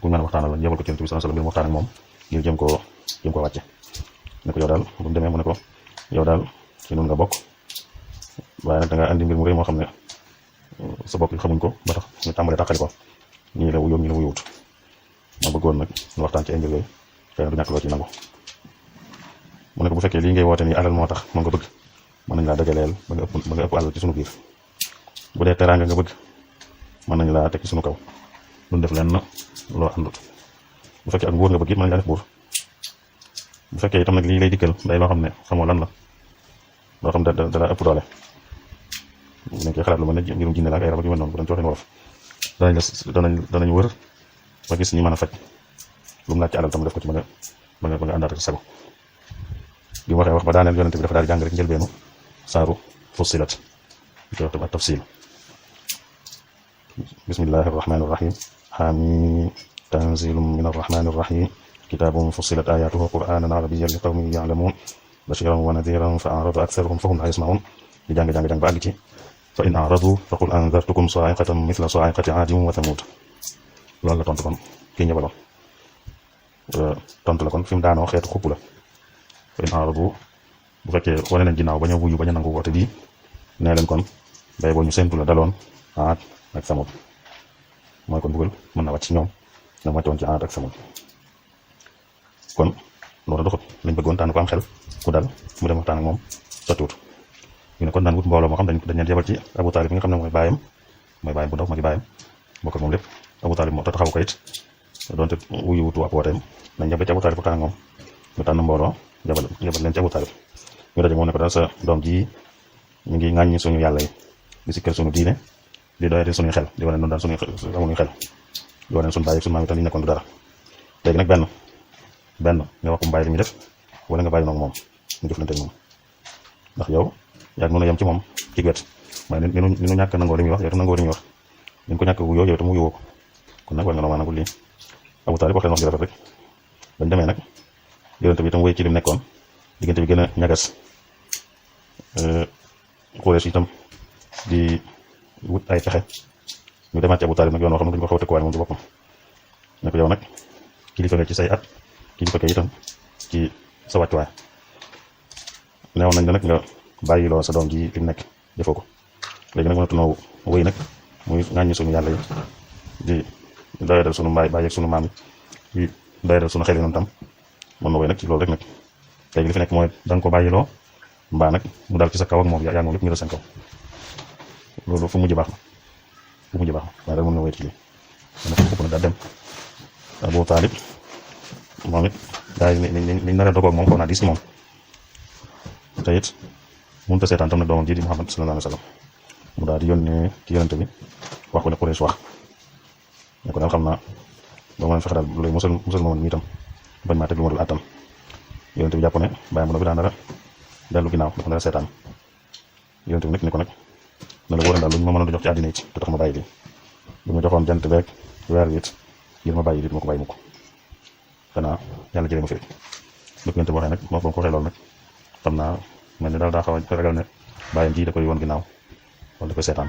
ku mën a waxtaanal la yebal ko ci Yonent bi sallallahu alayhi wasallam ngir mu waxtaan ak moom ngir jëm koo wàcce ne ko yow daal bu mu demee mu ne ko yow daal ci nun nga bokk waaye nag da nga andi mbir mu rëy moo xam ne sa bopp yi xamuñ ko ba tax ñu tàmbalee tàqali ko ñii la wuyoo ñii la wuyuwut ma bëggoon nag ñu waxtaan ci ay mbir yooyu xëy na du ñàkk loo ci nangu mu ne ko bu fekkee lii ngay woote nii alal moo tax moom nga bëgg mën nañ laa dajaleel ba nga ëpp alal ci sunu biir bu dee teraanga nga bëgg mën nañ laa teg ci sunu kaw duñ def lenn loo àndut bu fekkee ak nguur nga bëgg it mën nañ laa def buur bu fekkee itam nag lii lay dikkal day loo xam ne xamoo lan la loo xam ne dara ëpp doole bu nekkee xalaat lu mel ne mbirum jinne la ak ay rab ak yu mel noonu bu doon ci waxee wolof danañ wër ba gis ñi mën a faj lu mu laaj ci alal tam def ko ci ba nga àndaat ak sago bi mu waxee wax ba daaneel yonent bi dafa daal di jàng rek njëlbeenu saaru Fussilat di ko wax tam ak tafsil bismillahi arrahmani irrahim xaamiim tanzilum min arrahmani irrahim kitaabun fussilat ayatuhu qur'anan arabiyyan li qawmin ya'lamun bashiran wa nadiran fa a'rada aktharuhum fahum la yasma'un di jàng ba àgg ci fa in a'radu fa qul anzartukum sa'iqatan mithla sa'iqati 'aadin wa thamud loolu la tontu kon kii ñëbaloon tontu la kon fi mu daanoo xeetu xupp la fa in a'radu bu fekkee wane nañ ginnaaw bañ a wuyu bañ a nangu woote bii nee leen kon bay boo ñu séntu la daloon Aad ak Samud mooy kon buggal mën na wàcc ci ñoom na wàccoon ci Aad ak Samud kon loolu doxut lañ bëggoon tànn ko am xel ku dal mu dem waxtaan ak moom sottiwut ñu ne kon daan wut mbooloo moo xam dañ leen yebal ci Abu Talib bi nga xam ne mooy baayam bu ndaw ma di baayam bokk ak moom lépp Abu Talib moo taxaw ko it donte wuyu wutu ab wooteem nañ yebal ci Abu Talib waxtaan ak moom ñu tànn mbooloo yebal leen ci Abu Talib ñu daje moom ne ko daal sa doom ji ñu ngi ŋàññi suñu yàlla yi di sikkal suñu diine di doyati suñuy xel di wane noonu daal suñuy amuñu xel di wane suñu bàyyi suñu maam itam yi nekkoon du dara léegi nag benn nga wax ko mu bàyyi li muy def wala nga bàyyi noonu moom ñu jëflante moom ndax yow yaa ngi mën a yem ci moom ci wet waaye ni nu ñàkk nangoo li muy wax yow tam nangoo li muy wax ni ko ñàkk wuyoo yow tam wuyoo ko kon nag war nga noo maa nangul lii Abu Talib wax leen wax ji rafet rek bañ demee nag yonent bi itam wéy ci lim nekkoon diggante bi gën a ñagas Quraysh itam di wut ay pexe ñu demaat ci Abu Talib nag yoon woo xam ne dañu ko xaw a tëkkuwaale moom ci boppam ne ko yow nag kilifa nga ci say at kilifa kay itam ci sa wàccuwaay neewoon nañ la nag nga bàyyiloo sa doom ji li mu nekk defoo ko léegi nag mënatunoo wéy nag muy ŋàññi suñu yàlla yi di doyadal suñu bàyyi ak suñu maam yi di doyadal suñu xel yi noonu tam mën na wéy nag ci loolu rek nag léegi li fi nekk mooy da nga ko bàyyiloo mbaa nag mu dal ci sa kaw ak moom yaa moom lépp ñu dal seen kaw loolu fu mujj baax na waaye daal mën na wéy ci lii dana ko xupp na daal dem Abu Talib moom it daal liñ nar a dogoog moom xaw naa diis ci moom te it mënut a seetaan tam nag doomam ji di Muhammad sallallahu alayhi wa sallam mu daal di yónnee ci yonent bi wax ko ne Quraysh wax ne ko daal xam naa ba ma leen fexe daal lu lay musal ma woon mi itam bañ maa teg lu ma dul àttan yonent bi jàpp ne bàyyi mu no bi daan dara dellu ginnaaw dafa dara seetaan yonent bi nag ni ko nag na la wóor daal lu ñu ma mënoon a jox ci àddina it du tax ma bàyyi lii bu ma joxoon jant beeg weer wi it ngir ma bàyyi lii du ma ko bàyyi mukk xanaa yàlla jëlee ma fi lu ko yonent bi waxee nag moo ko waxee loolu nag xam naa mel ni daal daa xaw a ragal ne bàyyam ji da koy woon ginnaaw wala da koy seetaan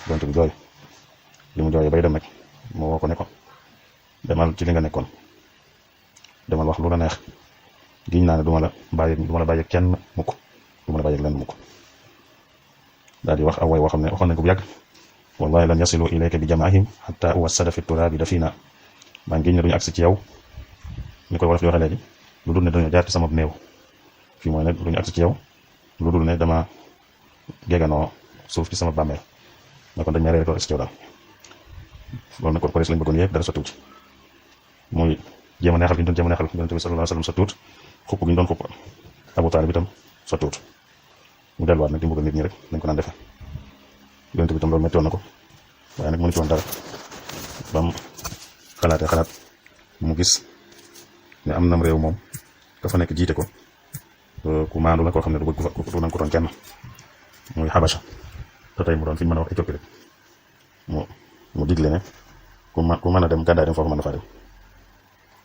yonent bi jooy li mu jooyee bay dem nag moo woo ko ne ko demal ci li nga nekkoon demal wax lu la neex giñ naa ne du ma la bàyyi kenn mukk du ma la bàyyi lenn mukk daal di wax aw way woo xam ne waxoon nañ ko bu yàgg wallahi lan yasilu ilayka bi jamaahim hatta uwassada fi turaabi dafina maa ngi ne duñu agsi ci yow ñu koy wolof di waxee léegi lu dul ne dañoo jaar ci sama néew fii mooy ne duñu agsi ci yow lu dul ne dama geganoo suuf ci sama bàmmeel ne kon dañ ma reere ko agsi ci yow daal loolu nag kon ko lañ bëggoon yëpp dara sottiwut muy jéem a neexal gi ñu doon jéem a neexal yonent bi sallallahu alayhi wasallam sottiwut xupp gi ñu doon xupp Abu Taalib itam sottiwut mu delluwaat nag di mbugal nit ñi rek dañ ko naan defe yonent bi tam loolu metti woon na ko waaye nag mënu ci woon dara ba mu xalaat mu gis ne am nam réew moom ka fa nekk jiite ko ku maandu la koo xam ne du bëgg du nangu ko doon kenn muy Habasha te tey mu doon fi ñu mën a wax Éthiopie rek mu digle ne ku mën a dem gàddaay dem foofu mën a faa dem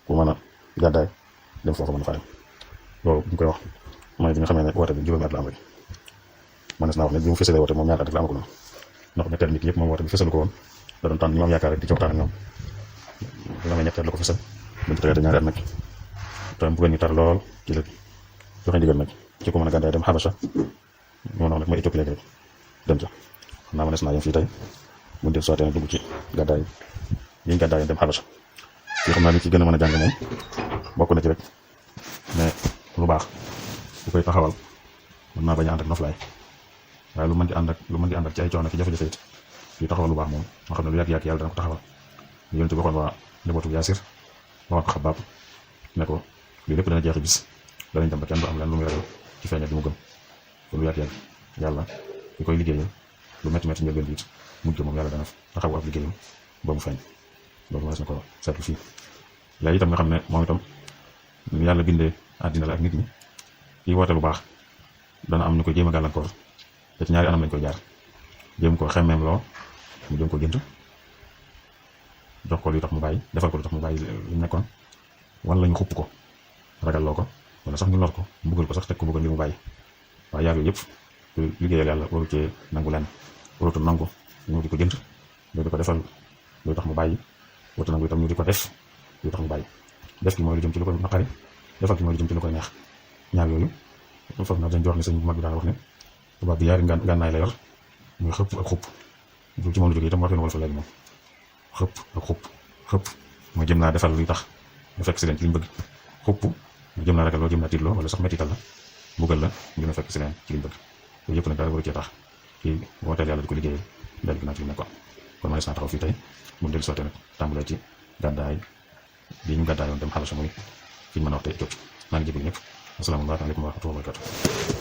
ku mën a gàddaay dem foofu mën a faa dem loolu bu ñu koy wax mooy bi nga xamee ne woote bi juróomi at la am rek mënees naa wax ne bi mu fësalee woote moom ñaari at rek la am ko noonu ndax ñetteel nit yëpp moom woote bi fësalu ko woon da doon tànn ñi moom yaakaar rek di ci waxtaan ak ñoom bi nga xam ne ñetteel la ko fësal buñu tegee te ñaari at nag te bu ñu tar lool ci la joxe ndigal nag ci ko mën a gàddaay dem Habasha moo noonu nag mooy Éthiopie léegi rek dem ca xam naa mënees naa yem fii tey buñ def sootee nag dugg ci gàddaay yiñ gàddaay dem Habasha fii xam naa li ci gën a mën a jàng moom bokk na ci rek mais lu baax bu koy taxawal mën naa bañ a ànd ak noflaay waaye lu mën di ànd ak ci ay coono ki jafe-jafe it fii taxawal lu baax moom moo xam ne lu yàgg-yàgg yàlla dana ko taxawal li yonent bi waxoon waa njabootu Yaasir waxoon ko Xabbaab ne ko lii lépp dana jeexi bis danañ dem ba kenn du am leen lu muy ragal ci feeñal bi mu gëm kon lu yàgg-yàgg yàlla ki koy liggéeyal lu métti njëlbeen bi it mujj moom yàlla dana taxawu ab liggéeyam ba mu feeñ loolu mënees na ko seetlu fii léegi itam nga xam ne moom itam yàlla bindee àddina la ak nit ñi kii woote lu baax dana am ñu koy jéem a gàllankoor te ci ñaari anam lañ koy jaar jéem ko xemmeem loo mu jéem ko jënd jox ko lu tax mu bàyyi defal ko lu tax mu bàyyi li nekkoon wala ñu xupp ko ragalloo ko wala sax ñu lor ko mbugal ko sax teg ko bëgg ngir mu bàyyi waaye yaar yooyu yëpp ku liggéeyal yàlla waru cee nangu lenn warutu nangu ñu di ko jënd loolu di ko defal luy tax mu bàyyi warutu nangu itam ñu di ko def luy tax mu bàyyi def gi mooy lu jëm ci lu koy naqari defal gi mooy lu jëm ci lu koy neex ñaar yooyu foog naa dañ jox ne sëñ bu mag bi daan wax ne tubaab bi yaari ngànnaay la yor muy xëpp ak xupp lu ci moom la jógee itam wax leen wala fa léegi moom xëpp ak xëpp mooy jëm naa defal luy tax ñu fekk si leen ci liñ bëgg xupp mooy jëm naa ragal loo jëm naa tiitloo wala sax mettital la mbugal la ngir a fekk si leen ci liñ bëgg yooyu yëpp nag dara waru cee tax kii wooteel yàlla di ko liggéeyal dellu ginnaaw ci li nekkoon kon ma des naa taxaw fii tey mu dellu sottee nag tàmbalee ci gàddaay bi ñu gàddaayoon dem Habasha muy fi ñu mën a wax tey Éthiopie maa ngi jégalu ñëpp asalaamaaleykum wa rahmatulah wa barakatuh